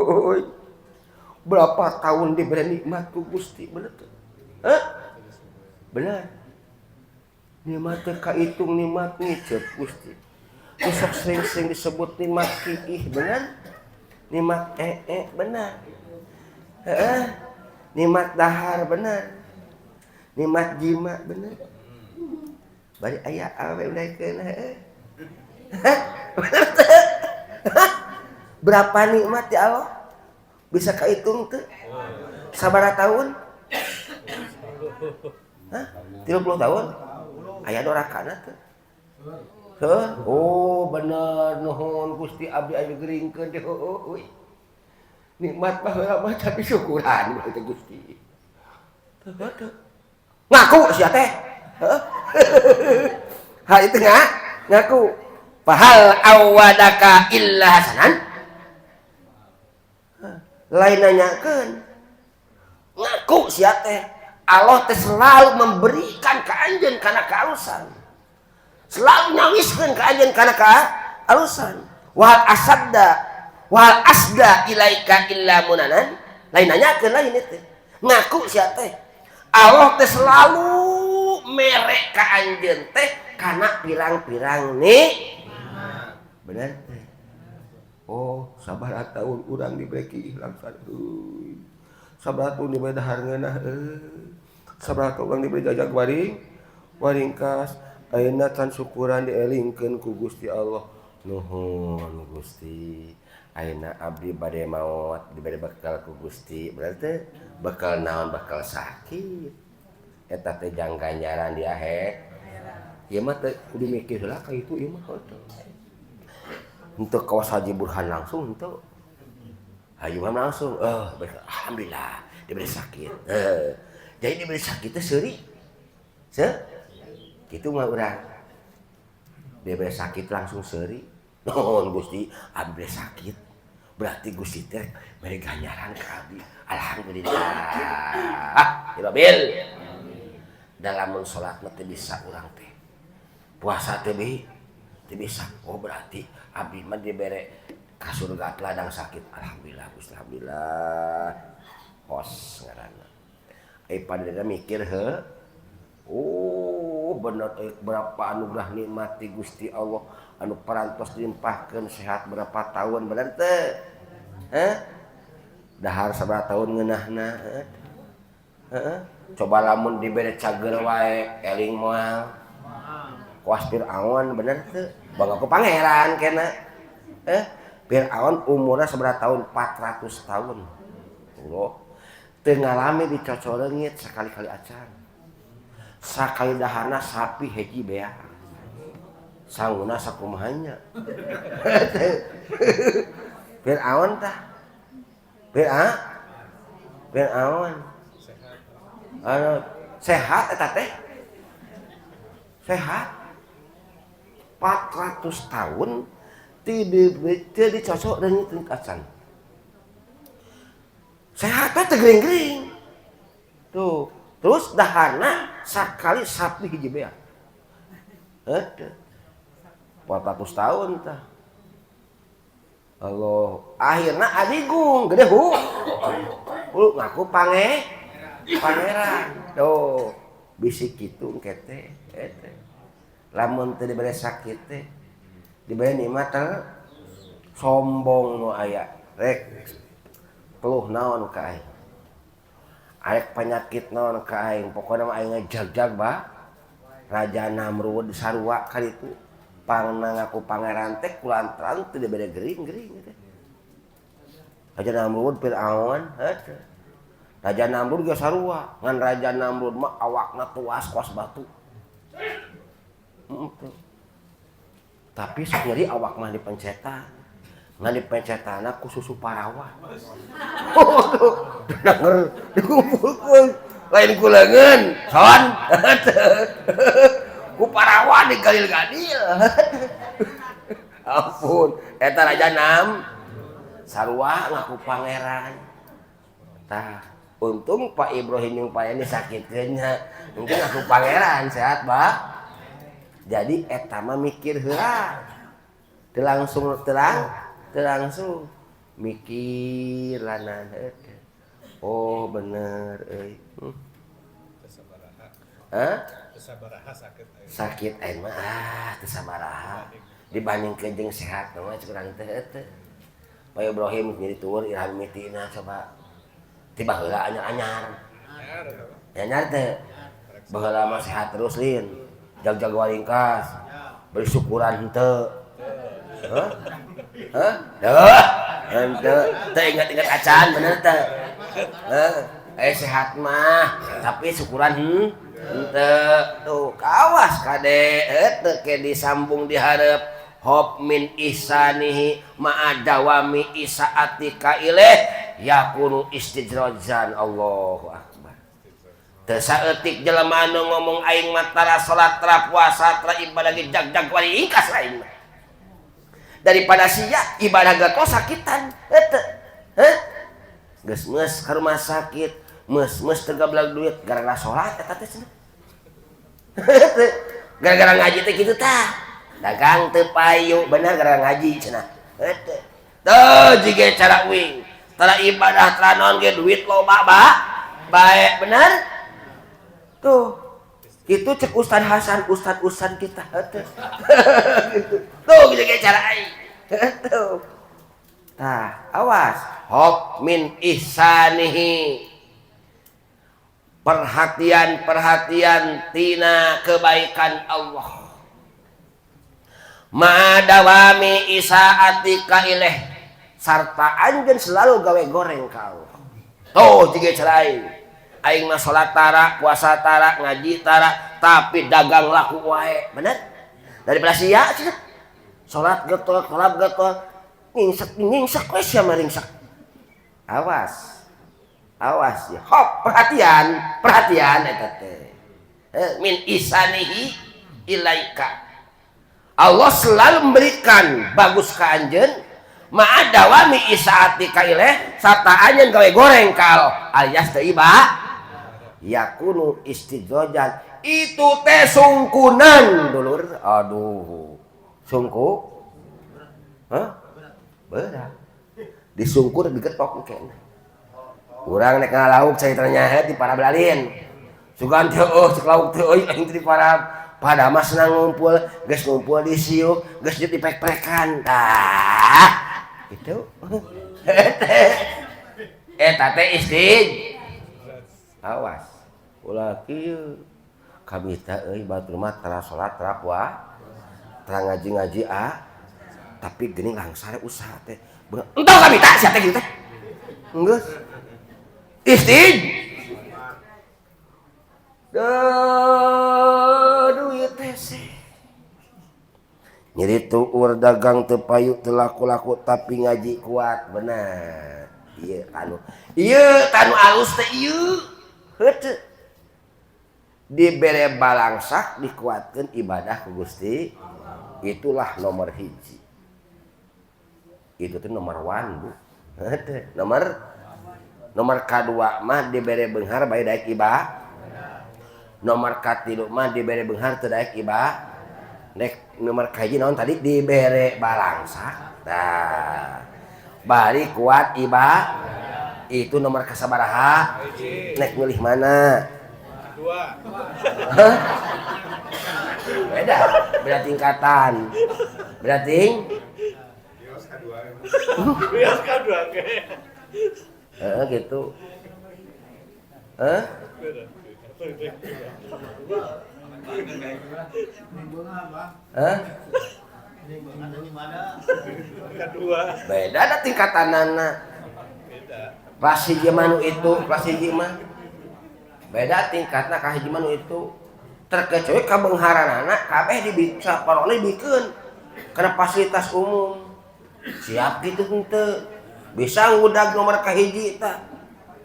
berapa tahun diberi nikmat ku Gusti, bener tuh. Hah? Bener. Nikmat teh kahitung nikmat ngiceup Gusti. Sok sering-sering disebut nikmat kiih, bener. Nikmat ee, bener. Heeh. Nikmat dahar bener. Nikmat jima bener. Bari aya awe udaikeun heeh. Bener teu? Berapa nikmat ya Allah? Bisa kahitung teu? Sabaraha tahun? Hah? 30 tahun? Aya dorakana teu? Heuh? Oh, bener nuhun Gusti abdi aya geuringkeun teh heueuh euy. Nikmat baheula mah tapi syukuran teh Gusti. Teu teu. Ngaku sia teh. Heuh. Ha itu ngaku. Fahal awadaka illa hasanan? Lain nanyakeun. Ngaku sia teh. Allah teh selalu memberikan ka anjeun kana kaalusan. Selalu nyawiskeun ka anjeun kana kaalusan. Wal asadda wal asda ilaika illa munanan. Lain nanyakeun lain itu. Ngaku sia teh. Allah teh selalu mere ka anjeun teh kana pirang-pirang nih. Bener teh. Oh, sabaraha tahun urang diberi keikhlasan euy. Sabaraha tahun diberi dahar ngeunah euy. Sabaraha tahun urang diberi jajag waring waringkas. Ayeuna can syukuran dielingkeun ku Gusti Allah. Nuhun Gusti. Ayeuna abdi bade maot diberi bekal ku Gusti. Berarti bekal naon? Bekal sakit. Eta teh jang ganjaran di akhir. Ieu mah teh kudu mikir heula ka itu ieu mah heuh. Untuk kawas Haji Burhan langsung untuk Haji Burhan langsung, alhamdulillah diberi sakit. Jadi diberi sakit teh seuri. Gitu mah urang. Diberi sakit langsung seuri. Nuhun Gusti, abdi sakit. Berarti Gusti teh mere ganjaran ka abdi. Alhamdulillah. Ya Bil. Dalam salat mah teu bisa urang teh. Puasa teh teu bisa. Oh, berarti abdi mah dibere ka surga ladang sakit. Alhamdulillah Gusti, alhamdulillah. Kos ngaranna. Ai pada mikir heuh. Oh, bener berapa anugerah nikmat ti Gusti Allah anu parantos dilimpahkeun sehat berapa tahun, bener teu? Heh? Dahar sabaraha tahun ngeunahna? Heeh. Coba lamun dibere cager wae eling moal? Kuas Fir'aun, bener teu? Bangga ku pangeran kena. Eh, Fir'aun umurna sabaraha tahun? 400 tahun. Allah. Teu ngalami dicocol leungit sakali-kali acan. Sakali daharna sapi hiji beak. Sanguna sakumahanya. Fir'aun tah. Fir'aun. Fir'aun. Anu sehat eta teh. Sehat. 400 tahun teu dicocok leungit acan. Sehat teh gering-gering. Tuh. Terus daharna sakali sapi hiji beak. Heuh. 400 tahun tah. Allah, akhirna adigung gede hu. Hu ngaku pangeran. Tuh, bisi kitu engke teh eta. Lamun teu dibere sakit teh dibere nikmat teh sombong nu aya. Rek keluh naon ka aing. Arek penyakit naon ka aing, pokona mah aing ngajagjag bah. Raja Namrud sarua kali itu. Pangna ngaku pangeran teh kulantaran teu dibere gering-gering teh. Raja Namrud, Fir'aun, heuh. Raja Namrud ge sarua, ngan Raja Namrud mah awakna tuas kuas batu. Heeh. Tapi sok nyeri awak mah dipencetan. Ngan dipencetanna ku susu parawan. Oh, denger dikumpulkeun lain ku leungeun, son. Ku parawan digalil-galil. Ampun, eta Raja Nam sarua ngaku pangeran. Tah, untung Pak Ibrahim jeung Pak Yani sakitkeun nya. Mungkin ngaku pangeran sehat, Pak. Jadi eta mah mikir heula. Teu langsung terang, teu langsung mikir lanan heuh. Oh, bener euy. Hah? Sabaraha sakit aing. Sakit aing mah ah teu sabaraha dibandingkeun jeung sehat mah cek urang teh teh. Pak Ibrahim jadi tuur iraha mimitina coba. Ti baheula anyar-anyar. Anyar eta mah. Anyar teh. Baheula mah sehat terus lin. Jag-jag walingkas. Beri syukuran henteu. Hah? Hah? Duh, henteu. Teu ingat-ingat acan bener teh. Heh, eh sehat mah, tapi syukuran henteu. Tuh, kawas kade teu ke disambung dihareup hop min ihsanihi ma'a dawami isaatika ilaih yakunu istidrojan. Allahu akbar. Teu saeutik jelema anu ngomong aing mah tara salat, tara puasa, tara ibadah ge jag-jag wali ingkas aing mah. Daripada sia ibadah geus sakitan heuh. Heuh? Geus meus ka rumah sakit, meus-meus teu gablag duit gara-gara salat eta teh cenah. Gara-gara ngaji teh kitu tah. Dagang teu payu bener gara-gara ngaji cenah. Heuh. Teu jiga cara uing. Tara ibadah tara naon ge duit loba ba. Bae bener? Tuh. Itu cek Ustad Hasan, Ustad-ustad kita. Heuh. Gitu. Tuh jiga cara aing. Tuh. Tah, awas. Hop min ihsanihi. Perhatian-perhatian tina kebaikan Allah. Ma'adawami isaatika ilaih. Sarta anjeun selalu gawe goreng ka Allah. Tuh jiga cara aing. Aing mah salat tara, puasa tara, ngaji tara, tapi dagang laku wae. Bener? Daripada sia cenah. Salat getol, salat getol, ngingsek ngingsek we sia mah ringsek. Awas. Awas ya. Hop, perhatian, perhatian eta teh. Min isanihi ilaika. Allah selalu memberikan bagus ka anjeun Ma'adawami isaatika ilaih sarta anjeun gawe goreng ka Allah alias teu iba yakunu istidrojan itu teh sungkunan dulur. Aduh, sungku. Hah? Berat disungkur digetok kayaknya. Urang nek ngalauk caritanya di para belalin sugan teh eueuh cek lauk teh euy aing teh di para pada mah senang ngumpul geus ngumpul di siuk geus dipek-pekan tah gitu. Eta teh istid awas ulah kieu kami teh euy batur mah tara salat tara puasa tara ngaji-ngaji ah tapi geuning langsar usaha teh entah kami tak sia teh kitu teh geus istid duit teh nyeri tuur dagang teu payu teu laku-laku tapi ngaji kuat bener. Ieu anu ieu tanu alus teh ieu heuh dibere balangsak dikuatkeun ibadah ku Gusti itulah nomor hiji. Itu tuh nomor 1 bu. Nomor nomor kadua mah dibere beunghar bae daek ibadah. Nomor katilu mah dibere beunghar teu daek ibadah. Nek nomor kahiji naon tadi dibere balangsak. Tah bari kuat ibadah itu nomor kasabaraha. Nek milih mana? Dua. Hah? Beda, beda tingkatan. Beda ting? Bios kadua ke. Heeh gitu. Hah? Hah? Kedua. Beda ada tingkatanana. Kelas hiji mah nu itu, kelas hiji mah. Beda tingkatna ka hiji mah nu itu. Terkecuali kabeungharanana kabeh dibisa parone dibikeun kana fasilitas umum. Siap gitu henteu. Bisa ngudag nomor kahiji tah.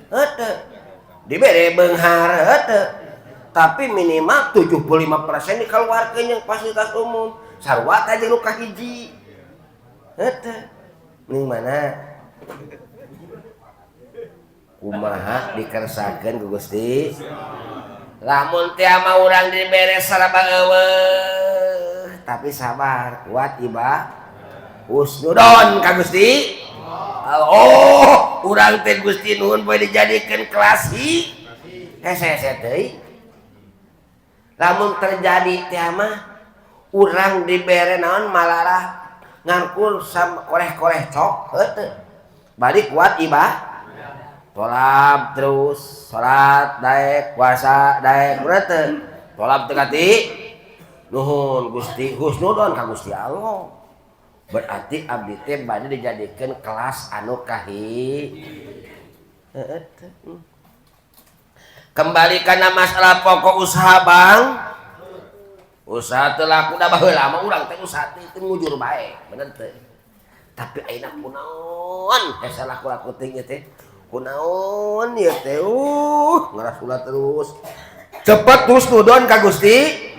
Henteu. Dibere beunghar henteu. Tapi minimal 75% dikeluarkeun yang fasilitas umum. Sarua teh jeung nu kahiji. Henteu. Mending mana? Kumaha dikersakeun ku Gusti? Lamun teh mah urang dibere saraba eueuh, tapi sabar, kuat ibah. Husnudon ka Gusti. Oh, urang teh Gusti nuhun poe dijadikeun kelas hi. Hese-hese teuing. Lamun terjadi teh mah urang dibere naon malarah ngangkur sam koreh-koreh cok heueuh. Bari kuat ibah. Tolab terus, salat daek, puasa daek, bener teu? Tolab teu kati nuhun Gusti, husnudon ka Gusti Allah. Berarti abdi teh bade dijadikeun kelas anu kahi. Heueuh teh. Kembali kana masalah pokok usaha bang. Usaha teu laku da baheula mah urang teh usaha teh teu mujur bae, bener teu? Tapi ayeuna kunaon hese laku-laku teh ieu teh? Kunaon ieu teh ngarasula terus. Cepet husnudon ka Gusti.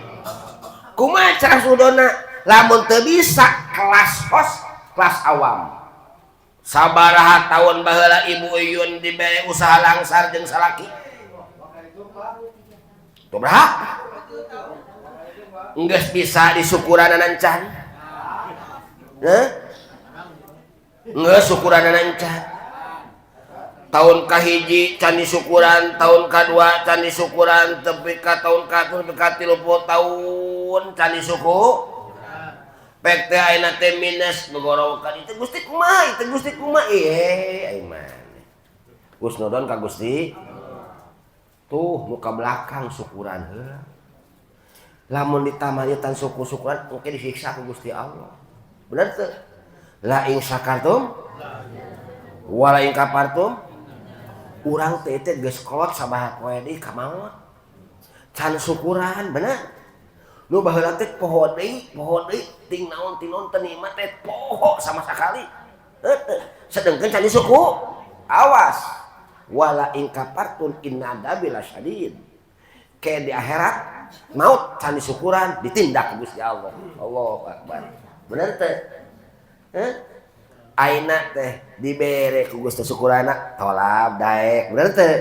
Kumaha cara husnudonna? Lamun teu bisa kelas hos, kelas awam. Sabaraha taun baheula Ibu Uyun dibere usaha langsar jeung salaki? Kumaha? Geus bisa disukuranana encan? Heuh? Geus syukuranana encan. Tahun kahiji can disukuran, tahun kadua can disukuran, tepi ka tahun ka tepi ka 30 tahun can disuku. Pek teh ayeuna teh minus begorowokan itu Gusti kumaha, itu Gusti kumaha, ieu aing mah. Husnudon ka Gusti. Tuh muka belakang syukuran heula. Lamun ditamani tan syukur-syukuran engke disiksa ku Gusti Allah. Bener teu? La in syakartum wala in kafartum. Urang teh teh geus kolot sabaha poe deui ka maot. Can syukuran bener. Nu baheula teh poho deui ting naon teu nikmat teh poho sama sakali. Heueuh. Sedengkeun can disuku. Awas. Wala in kafartum inna adzabi lasyadid. Ke di akhirat maut can disukuran ditindak ku Gusti Allah. Allahu akbar. Bener teh? Heuh? Aina teh dibere ku Gusti syukurana tolab daek bener teu?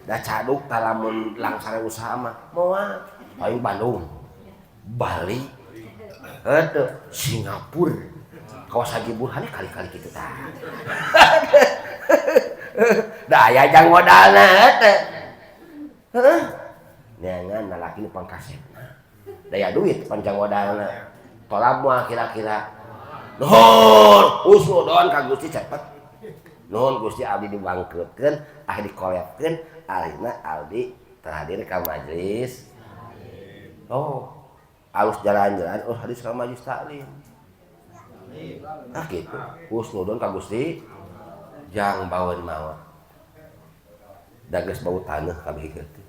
Da caduk talamun langsara usaha mah moal paling Bandung, Bali, heuh Singapura, kawas Haji Burhan kali-kali kitu tah. Da aya jang modalna heuh. Heuh. Neangan lalaki nu pangkasepna. Daya duit panjang modalna. Tolab mah kira-kira. Nuhun, husnudon ka Gusti cepet. Nuhun Gusti abdi dibangkrutkeun, ah dikolepkeun, akhirna abdi terhadir ka majelis. Oh, alus jalan-jalan, oh hadis ka majelis taklim. Ah gitu, husnudon ka Gusti jang baweun mawa. Da geus bau taneuh kabeh teh.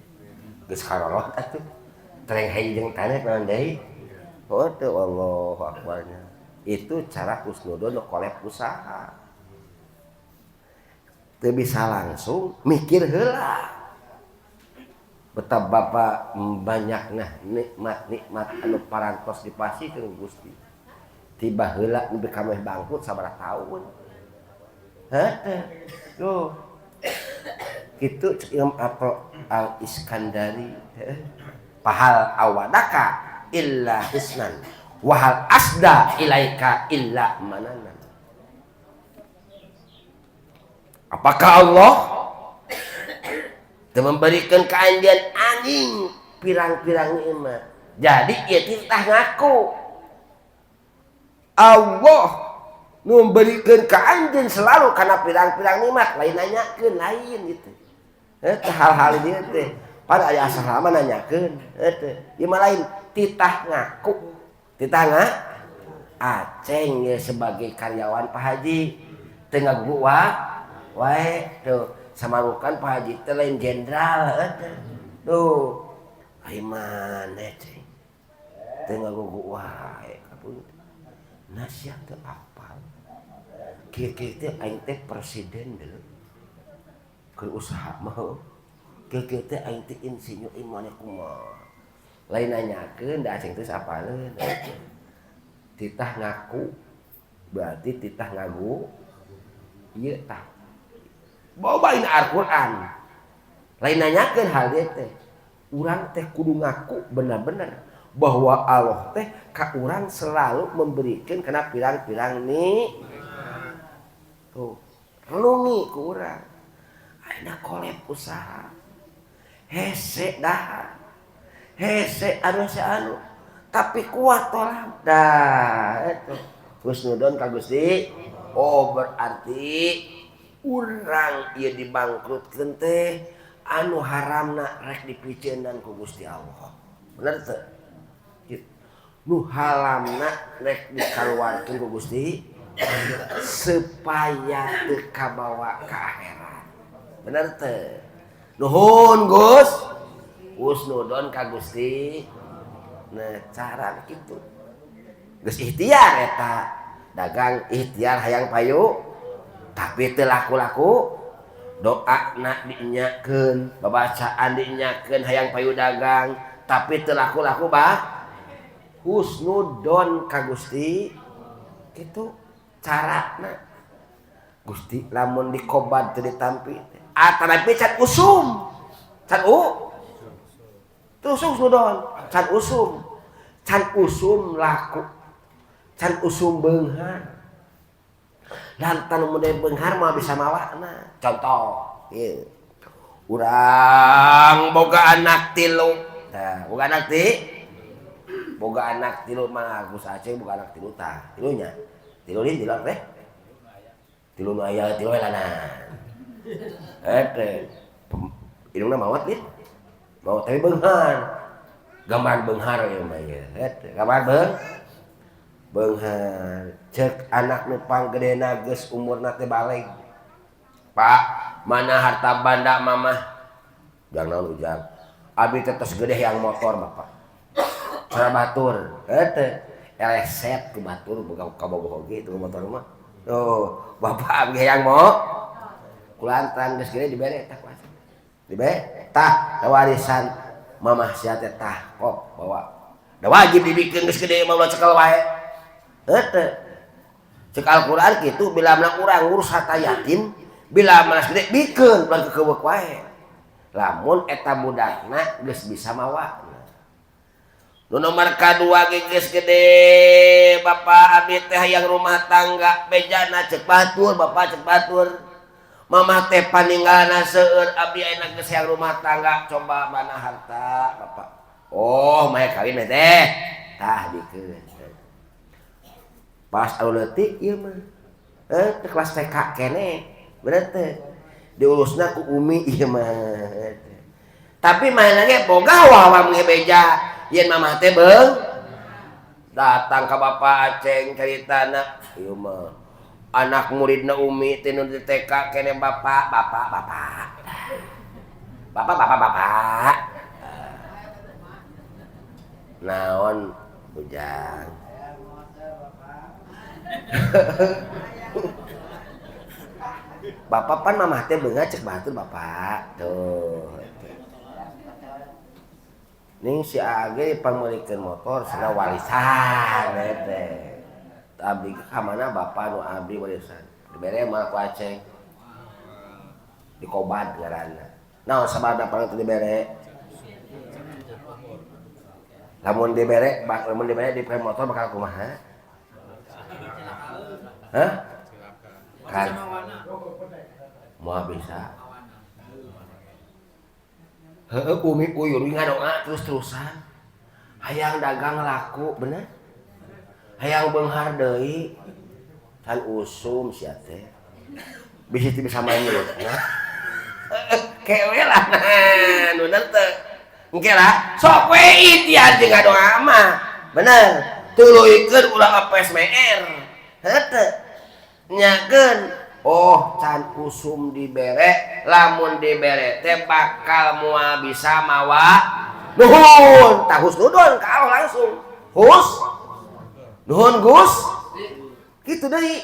Geus karolot atuh. Tereng hayang jeung taneuh naon deui? Oh teu Allahu akbarnya. Itu cara husnudon kolep usaha. Teu bisa langsung mikir heula. Betapa Bapak banyakna nikmat-nikmat anu parantos dipasihkeun Gusti. Tiba heula nepi ka meh bangkrut sabaraha tahun. Heuh. Tuh. Kitu cek Imam Atha Al Iskandari, pahal awadaka illa hisnan wahal asda ilaika illa mananan. Apakah Allah memberikan keandian anjing pirang-pirang nikmat? Jadi ia titah ngaku Allah memberikan keandian selalu karena pirang-pirang nikmat, lain nanyakeun lain gitu. Hal-hal ini teh pada aya asal mah nanyakeun teh ieu mah lain titah ngaku. Titah ngaku Aceng ya sebagai karyawan Pak Haji teu ngagugu wae tuh samarukan Pak Haji teh lain jenderal teh. Tuh ai maneh ceng teu ngagugu wae kapun nasihat teu apal. Kieu-kieu teh aing teh presiden deui. Keur usaha mah kieu-kieu teh aing teh insinyur ieu kumaha. Lain nanyakeun da aceng teh sapaleun. Titah ngaku berarti titah ngagu ieu tah. Bawa Al-Qur'an. Lain nanyakeun hal ieu teh. Urang teh kudu ngaku bener-bener bahwa Allah teh ka urang selalu memberikan kana pirang-pirang nih. Tuh, renungi ku urang. Ayeuna kolep usaha. Hese dahar. Hese anu hese anu. Tapi kuat tolak. Dah itu. Husnudon ka Gusti. Oh berarti urang ieu dibangkrutkeun teh anu haramna rek dipiceunan ku Gusti Allah. Bener teu? Gitu. Nu halamna rek dikaluarkeun ku Gusti supaya teu kabawa ka akhirat. Bener teu? Nuhun Gus. Husnudon ka Gusti. Nah cara gitu. Geus ikhtiar eta. Dagang ikhtiar hayang payu tapi teu laku-laku. Doa na dinyakeun, babacaan dinyakeun hayang payu dagang tapi teu laku-laku bah. Husnudon ka Gusti. Kitu carana. Gusti lamun dikobad teu ditampi. Atanapi can usum. Can u. Terus husnudon, can usum. Can usum laku. Can usum beunghar. Lantan mun beunghar mah bisa mawana. Contoh, ieu. Urang boga anak tilu. Tah, boga anak ti? Boga anak tilu mah Agus Aceh boga anak tilu tah. Tilunya. Tilu lin tilu teh. Tilu nu aya tilu lana. Eta indungna maot lin. Maot tapi beunghar. Gambar beunghar ieu mah ieu. Eta gambar beunghar. Cek anak nu panggedena geus umurna teh baleg. Pak, mana harta banda mamah? Jang naon ujang? Abi teh tos gede yang motor bapak. Cara batur, eta eleset ku batur boga kabogoh oge itu motor mah. Tuh, bapak abdi hayang mo. Kulantaran geus gede dibere tah ku Aceng. Dibere tah warisan mamah sia teh tah kok bawa. Da wajib dibikeun geus gede mah ulah cekel wae. Heuh. Cek Al-Qur'an kitu bila mana urang ngurus harta yatim, bila mana gede bikeun ulah kekeuweuk wae. Lamun eta budakna geus bisa mawa. Nu nomor kadua ge geus gede bapak abdi teh hayang rumah tangga bejana cek batur bapak cek batur. Mamah teh paninggalna seueur abdi ayeuna geus hayang rumah tangga coba mana harta bapak. Oh, maya kawin teh. Tah dikeun. Pas anu leutik ieu mah. Teh kelas TK keneh. Bener teh. Diurusna ku umi ieu mah. Tapi manehna ge boga wawam ge beja. Yen mamah teh beung datang ka bapak Aceng caritana ieu mah anak muridna umi teh nu di TK keneh bapak bapak bapak bapak bapak bapak naon ujang bapak pan mamah teh beunga cek batur bapak tuh. Ning si Age pangmeulikeun motor cenah warisan teh. Abdi ka mana bapak nu abdi warisan. Dibere mah ku Aceng. Dikobat ngaranna. Naon sababna pang teu dibere? Lamun dibere, lamun dibere di motor bakal kumaha? Hah? Kan. Moal bisa. Heeh, umi uyur ngadoa terus-terusan. Hayang dagang laku, bener? Hayang beunghar deui. Can usum sia teh. Bisi teu bisa manyut. Kewe lah nah, bener teu. Engke lah, sok we ikhtiar jeung ngadoa mah. Bener. Tuluykeun ulah apes meer. Heuh teu. Nyakeun. Oh, can usum dibere, lamun dibere teh bakal moal bisa mawa nuhun. Tah husnudon ka Allah langsung. Hus. Nuhun Gus. Kitu deui.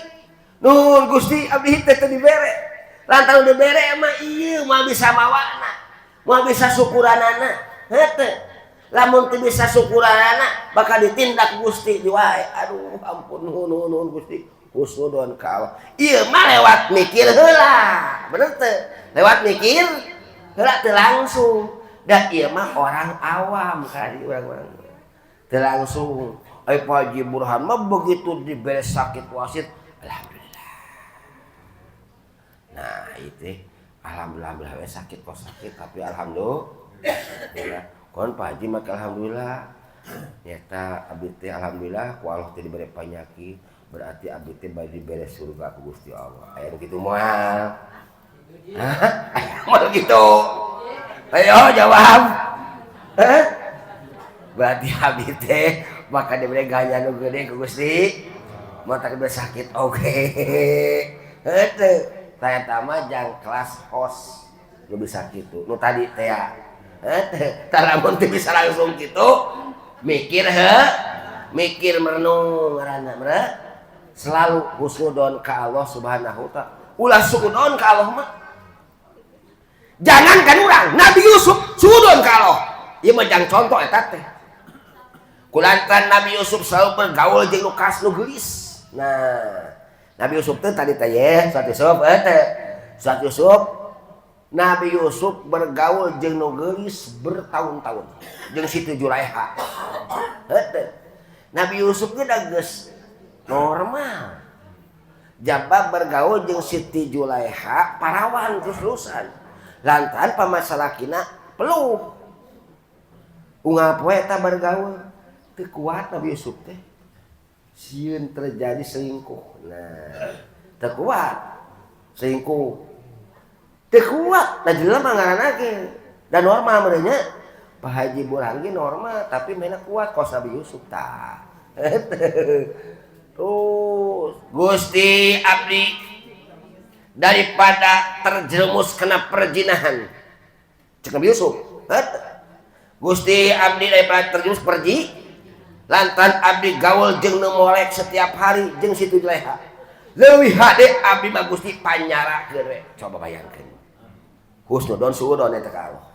Nuhun Gusti abdi teh teu dibere. Lantaran dibere mah ieu moal bisa mawana. Moal bisa syukuranana. Heuh teu. Lamun teu bisa syukuranana bakal ditindak Gusti di wae. Aduh, ampun nuhun nuhun nuhun Gusti. Husnudon ka Allah. Ieu mah lewat mikir heula. Bener teu? Lewat mikir heula teu langsung. Da ieu mah orang awam kali urang-urang. Teu langsung. Ai Pak Haji Burhan mah begitu dibere sakit wasit, alhamdulillah. Nah, itu alhamdulillah we sakit kok sakit tapi alhamdulillah. Kon Pak Haji mah alhamdulillah. Nyata abdi teh alhamdulillah ku Allah teh dibere panyakit. Berarti abdi teh bade dibere surga ku Gusti Allah. Aya nu kitu moal. Hah? Aya moal kitu. Ayo jawab. Hah? Berarti abdi teh bakal dibere ganjaran nu gede ku Gusti. Mata dibere sakit oge. Heuh teu. Tah eta mah jang kelas hos nu bisa kitu. Nu tadi teh ya. Heuh teu. Tah lamun teu bisa langsung kitu mikir heuh, mikir merenung ngaranna mere. Selalu husnudon ka Allah Subhanahu wa taala. Ulah suudon ka Allah mah. Jangankan urang, Nabi Yusuf suudon ka Allah. Ieu mah jang contoh eta teh. Kulantaran Nabi Yusuf selalu bergaul jeung nu kas nu geulis. Nah, Nabi Yusuf teh tadi teh ye, Surat Yusuf teh. Surat Yusuf, Nabi Yusuf bergaul jeung nu geulis bertahun-tahun jeung Siti Julaiha. Heuh. Nabi Yusuf ge da geus normal. Jabab bergaul jeung Siti Julaiha parawan terus-terusan. Lantaran pamasalakina peluh. Unggal poe eta bergaul teu kuat Nabi Yusuf teh. Sieun terjadi selingkuh. Nah, teu kuat selingkuh. Teu kuat da jelema ngaranna ge. Da normal meureun nya. Pak Haji Burhan ge normal tapi mainna kuat kos Nabi Yusuf tah. Terus Gusti abdi daripada terjerumus kena perzinahan. Cek Nabi Yusuf. Gusti abdi daripada terjerumus perji lantaran abdi gaul jeung nu molek setiap hari jeung Siti Julaiha. Leuwih hade abdi mah Gusti panyarakeun we. Coba bayangkeun. Husnudon suudon eta ka Allah.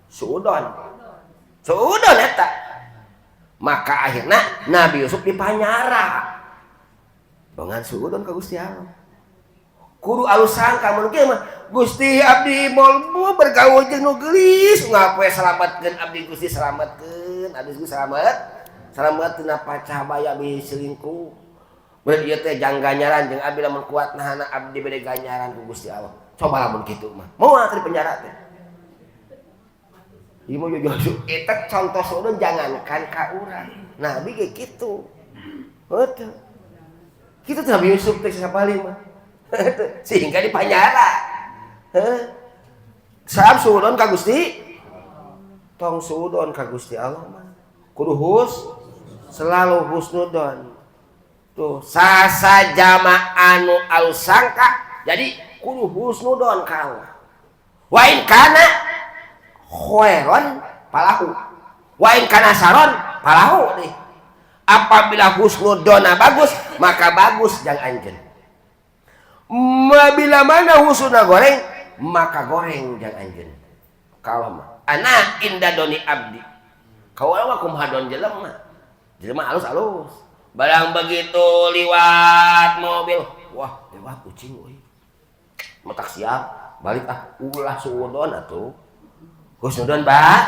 Suudon. Suudon eta. Maka akhirna Nabi Yusuf dipanyara. Bongan suudon ka Gusti Allah. Kudu alus sangka mun kieu mah Gusti abdi moal bergaul jeung nu geulis ngapoe salametkeun abdi Gusti salametkeun abdi Gusti selamat selamat tina pacah baya abdi selingkuh. Bener ieu teh jang ganjaran jeung abdi lamun kuat nahana abdi bade ganjaran ku Gusti Allah. Coba lamun kitu mah. Moal di penjara teh. Ieu mah jujur eta contoh suudon jangankan ka urang. Nabi ge kitu. Heuh. Kitu teh Nabi Yusuf teh sapali mah. Sehingga di penjara. Heuh. Saab suudon ka Gusti? Tong suudon ka Gusti Allah mah. Kudu selalu husnudon. Tuh sasa jama anu alus sangka jadi kudu husnudon ka Allah. Wa in kana khairon falahu. Wa in kana saron falahu nih. Apabila husnudona bagus maka bagus jang anjeun. Bila mana husnudona goreng maka goreng jang anjeun. Kalau mah ana inda doni abdi. Kau mah kumaha don jelema. Jelema alus-alus. Barang begitu liwat mobil, wah lewat kucing euy. Matak siap, balik ah ulah suudon atuh. Husnudon ba?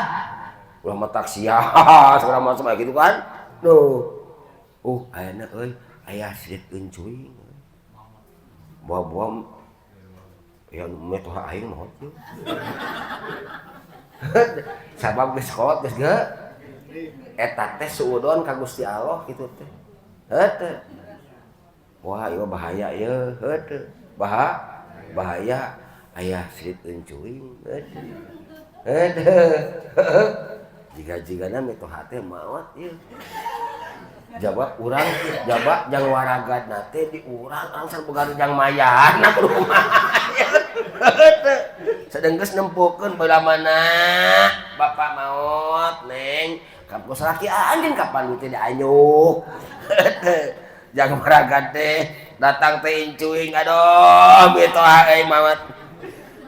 Ulah matak siap segala macam gitu kan. Duh. Ayeuna euy aya sirit encuing. Buah-buah ya metoha aing maot ieu. Sabab geus kolot geus ge. Eta teh suudon ka Gusti Allah kitu teh. Heuh. Wah, ieu bahaya ieu, heuh. Bahaya aya sirit encuing. Heuh. Jiga-jigana mitoha teh maot ieu. Jaba urang jaba jang waragadna teh di urang langsung boga jang mayarna kudu kumaha. Sedeng geus nempokeun baheula mana bapak maot neng kampus salaki anjeun kapan duit teh dianyuk. Jang waragad teh datang teh incuing aduh mitoha euy maot.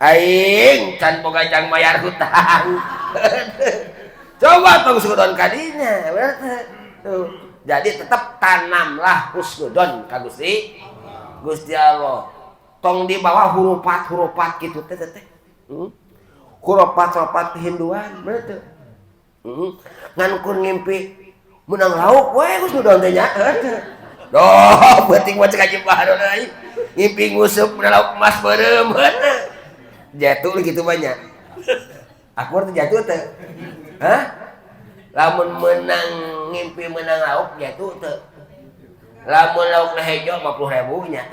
Aing can boga jang mayar hutang. Coba tong suudon kadinya bener teh. Tuh. Jadi tetap tanamlah husnudon ka Gusti Gusti Allah. Tong dibawa hurupat-hurupat gitu teh teh. Hurupat-hurupat Hinduan bener teh. Ngan kur ngimpi menang lauk we husnudon teh nya. Doh, penting mah cek aja baru deui. Ngimpi ngusup menang lauk emas beureum heuh. Jatuh gitu banyak. Aku teh jatuh teh. Hah? Lamun menang ngimpi menang lauk jatuh teu. Lamun laukna hejo 50.000 nya.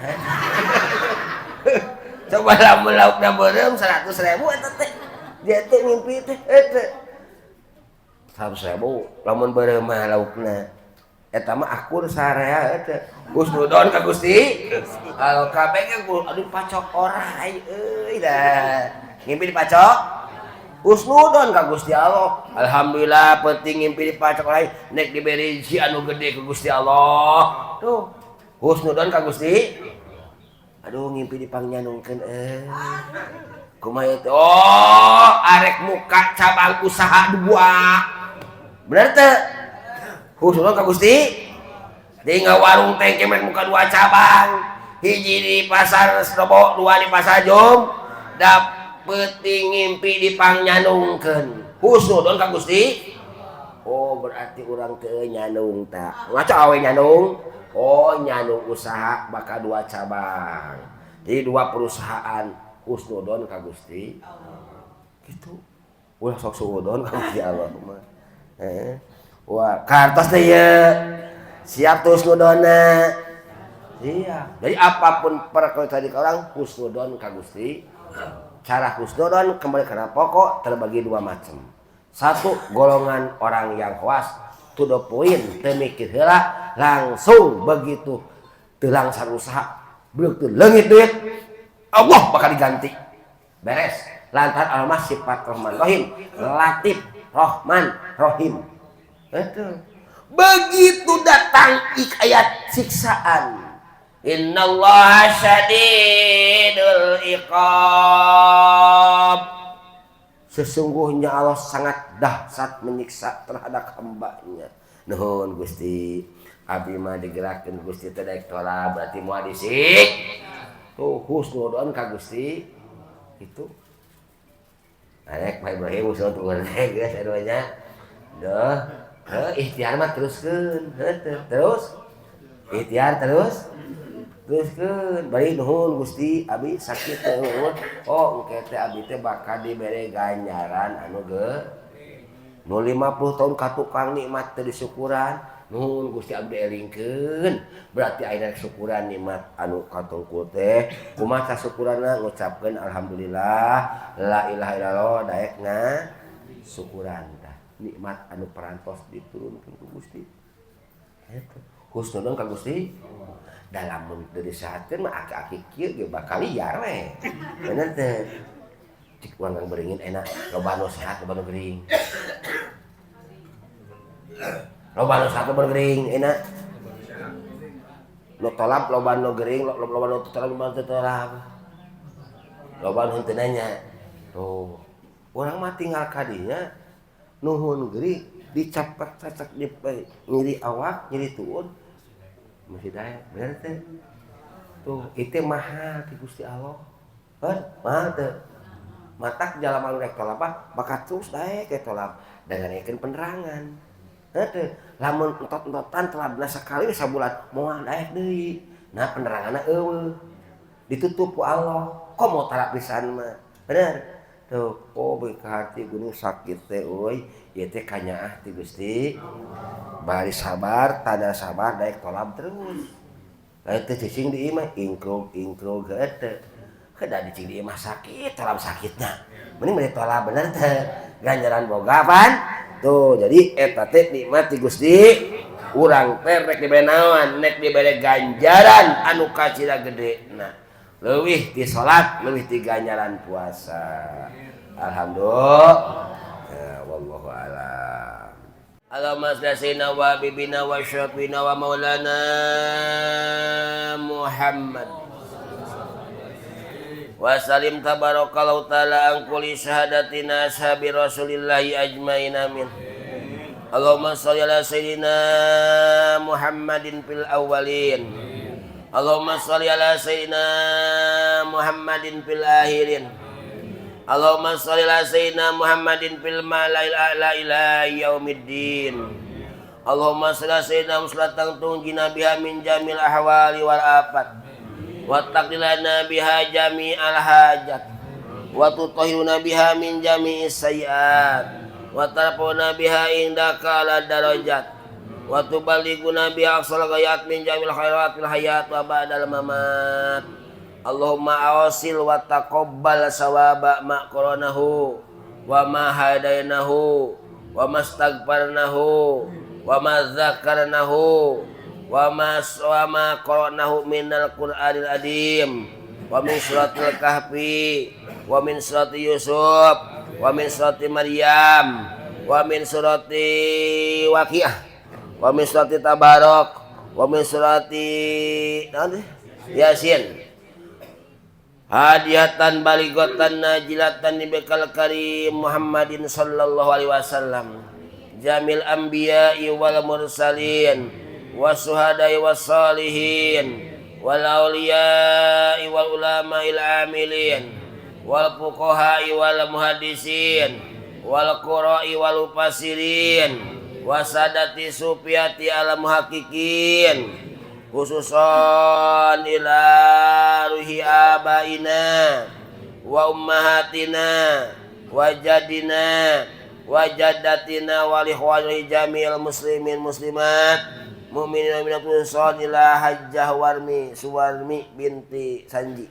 Coba lamun laukna beureum 100.000 eta teh. Jatuh ngimpi teh eta. 100.000 lamun beureum mah laukna. Eta mah akur sarea eta. Husnudon ka Gusti. Kalau kabeh ge aduh pacok orai euy dah. Ngimpi dipacok husnudon ka Gusti Allah. Alhamdulillah penting ngimpi dipacok orai nek diberi rezeki anu gede ku Gusti Allah. Tuh husnudon ka Gusti. Aduh ngimpi dipangnyanungkeun euy. Kumaha teh? Oh, arek muka cabang usaha dua. Bener teu? Husnudon ka Gusti. Di ngawarung teh ke muka dua cabang. Hiji di pasar Senobo, dua di pasar Jom. Peuting ngimpi dipangnyanungkeun. Husnudon ka Gusti. Oh, berarti urang teu nyanung ta. Ngaco awe nyanung? Oh, nyanung usaha bakal dua cabang. Jadi dua perusahaan husnudon ka Gusti. Gitu. Ulah sok suudon ka Gusti Allah mah. Wah, kartos teh ieu. Siap tuh husnudonna. Iya. Jadi apapun perkara tadi ka urang husnudon ka Gusti. Cara husnudon kembali karena pokok terbagi dua macam. Satu golongan orang yang khawas to the point, teu mikir heula langsung begitu teu langsung usaha beuk teu leungit duit Allah bakal diganti. Beres. Lantaran Allah mah sifat Rahman Rahim, Latif Rahman Rahim. Betul. Begitu datang ayat siksaan. Innallaha syadidul iqab. Sesungguhnya Allah sangat dahsyat menyiksa terhadap hambanya. Nuhun Gusti. Abdi mah digerakkeun Gusti teh daek tolab berarti moal disik. Tuh husnudon ka Gusti itu. Arek Pak Ibrahim usul turun teh geus anu nya. Duh, heuh ikhtiar mah teruskeun, heuh terus. Ikhtiar terus. Teruskeun, bari nuhun Gusti abi sakit teh eueuh. Oh, engke teh abi teh bakal dibere ganjaran anu ge. Nu 50 tahun ka tukang nikmat teu disyukuran. Nuhun Gusti abdi elingkeun. Berarti ayeuna syukuran nikmat anu katungkul teh. Kumaha syukuranna ngucapkeun alhamdulillah la ilaha illallah daekna syukuran tah. Nikmat anu parantos diturunkeun ku Gusti. Eta husnudon ka Gusti. Da lamun teu disehatkeun mah aki-aki kieu ge bakal liar we. Bener teu? Cik urang beringin enak loba nu sehat loba nu gering. Loba nu sehat loba nu gering enak. Nu tolap loba nu gering, loba nu tolap loba nu tolap. Loba nu henteu nanya. Tuh. Urang mah tinggal ka dinya nuhun gering dicapek-cacak di nyeri awak, nyeri tuun. Masih daek, bener teh. Tuh, itu mahal ti Gusti Allah. Heuh, mahal teu. Matak jalma nu rek tolap mah bakal terus daek ke tolap da nganekeun penerangan. Heuh teu, lamun entot-entotan telabna sakali sabulan moal daek deui. Nah peneranganna eueuh. Ditutup ku Allah. Komo talap pisan mah. Bener. Tuh, oh beuki ka hati geuning sakit teh euy, ieu teh kanyaah ti Gusti. Bari sabar, tanda sabar daek tolab terus. Lain teh cicing di imah ingkrug-ingkrug heuh teu. Heuh cicing di imah sakit, tolab sakitna. Mending bari tolab bener teh. Ganjaran boga pan. Tuh, jadi eta teh nikmat ti Gusti. Urang teh rek dibere naon, rek dibere ganjaran anu kacida gedena. Leuwih ti salat, leuwih ti ganjaran puasa. Alhamdulillah. Ya, wallahu a'lam. Allahumma shalli sayyidina wa habibina wa syafina wa maulana Muhammad. Wa salim tabarakallahu ta'ala an kulli syahadatina ashabi rasulillahi ajmain amin. Allahumma shalli ala sayyidina Muhammadin fil awwalin. Allahumma shalli ala sayyidina Muhammadin fil akhirin. Allahumma shalli ala sayyidina Muhammadin fil mala'il a'la ila yaumiddin. Allahumma shalli ala sayyidina muslatan tunjina biha min jamil ahwali wal afat. Wa taqdilana biha jami'al hajat. Wa tutahhiruna biha min jami'is sayyi'at. Wa tarfa'una biha indaka ala darajat. Wa tuballighuna biha aqsal ghayat min jamil khairat fil hayat wa ba'dal mamat. Allahumma awasil wa taqabbal sawaba ma qaranahu wa ma hadainahu wa mastaghfarnahu wa ma dzakarnahu wa ma qara'nahu minal qur'anil adim wa min suratil kahfi wa min surati yusuf wa min surati maryam wa min surati waqiah wa min surati tabarok wa min surati yasin. Hadiatan balighatan najilatan nibikal karim Muhammadin sallallahu alaihi wasallam jamil anbiya'i wal mursalin wasuhada'i wassalihin wal awliya'i wal ulama'il amilin wal fuqaha'i wal muhaddisin wal qura'i wal mufassirin wasadati sufiyati al muhaqqiqin khususan ila ruhi abaina wa ummahatina wa jadina wa jaddatina wa likhwani jamil muslimin muslimat mu'minin wa mu'minat ila hajjah warmi suwarmi binti Sanji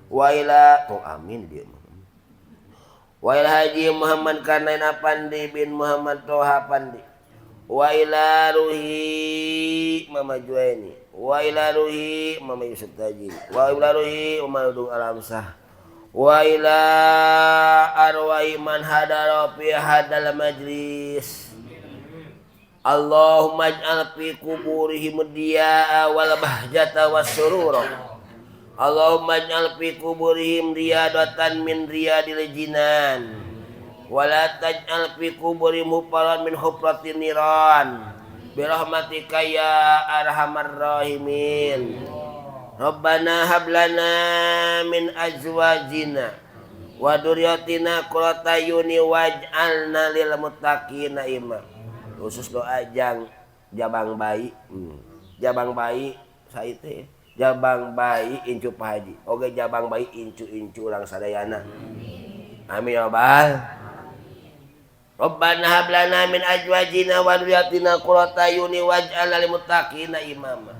wa ila oh amin dia wa ila haji Muhammad Karnain Apandi bin Muhammad Toha Pandi wa ila ruhi Mama Juwaini wa ila ruhi Mama Yusuf Taji wa ila ruhi Mama Dudung Alamsah wa ila arwahi man hadara fi hadal majlis. Allahumma ij'al fi kuburihim diya'a wal bahjata was surura. Allahumma ij'al fi kuburihim riyadatan min riyadil jinan wa la taj'al fi kuburihim hufaran min hufratin niran. Birahmatika ya arhamar rahimin. Rabbana hab lana min azwajina wa dzurriyyatina qurrata a'yuni waj'alna lil muttaqina imama. Khusus doa jang jabang bayi. Jabang bayi sae teh jabang bayi incu Pak Haji. Oge jabang bayi incu-incu urang sadayana. Amin ya rabbal. Rabbana hab lana min azwajina wa dzurriyyatina qurrata a'yuni waj'alna lil muttaqina imama.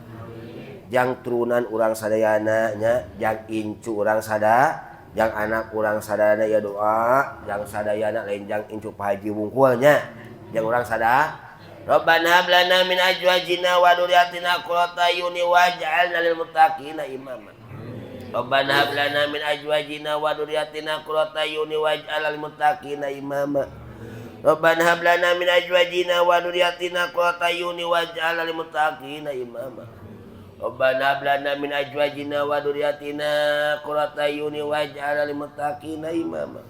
Jang turunan urang sadayana nya, jang incu urang sada, jang anak urang sadayana ya doa, jang sadayana lain jang incu Pak Haji wungkul nya, jang urang sada. Rabbana hab lana min azwajina wa dzurriyyatina qurrata a'yuni waj'alna lil muttaqina imama. Rabbana hab lana min azwajina wa dzurriyyatina qurrata a'yuni waj'alna lil muttaqina imama. Rabbana hab lana min azwajina wa dzurriyyatina qurrata a'yuni waj'alna lil muttaqina imama. Rabbana hab lana min azwajina wa dzurriyyatina qurrata a'yuni waj'alna lil muttaqina imama.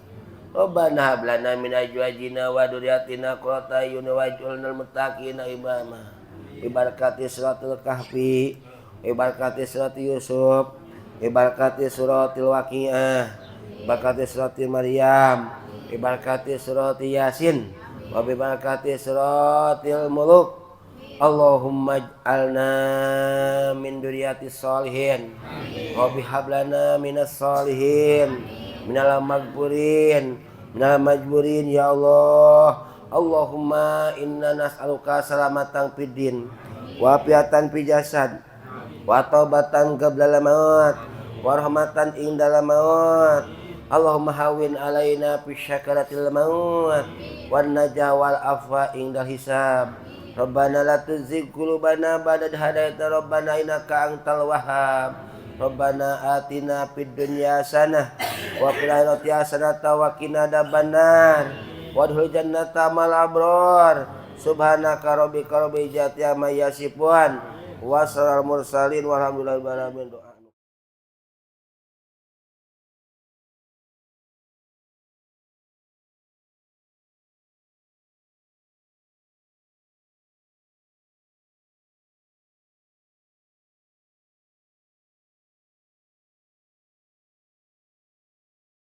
Rabbana hab lana min azwajina wa dzurriyyatina qurrata a'yuni waj'alna lil muttaqina imama. Bi barakati suratul Kahfi, bi barakati suratul Yusuf, bi barakati suratul Waqiah, bi barakati suratul Maryam, bi barakati suratul Yasin, wa bi barakati suratul Muluk. Allahumma ij'alna min dzurriyyatis sholihin wa bihab lana minas sholihin minal maghfurin minal majburin ya Allah. Allahumma inna nas'aluka salamatan fid din wa afiatan fi jasad wa taubatan qabla maut wa rahmatan indal maut. Allahumma hawin alaina fi syakaratil maut wan najah wal afwa indal hisab. Rabbana la tuzigh qulubana ba'da idh hadaitana rabbana innaka antal wahhab. Rabbana atina fid dunya hasanah wa fil akhirati hasanah wa qina adzabannar wadkhulil jannata ma'al abrar. Subhanaka rabbika rabbil izzati amma yasifun wa salamun mursalin walhamdulillahi rabbil alamin. Doa.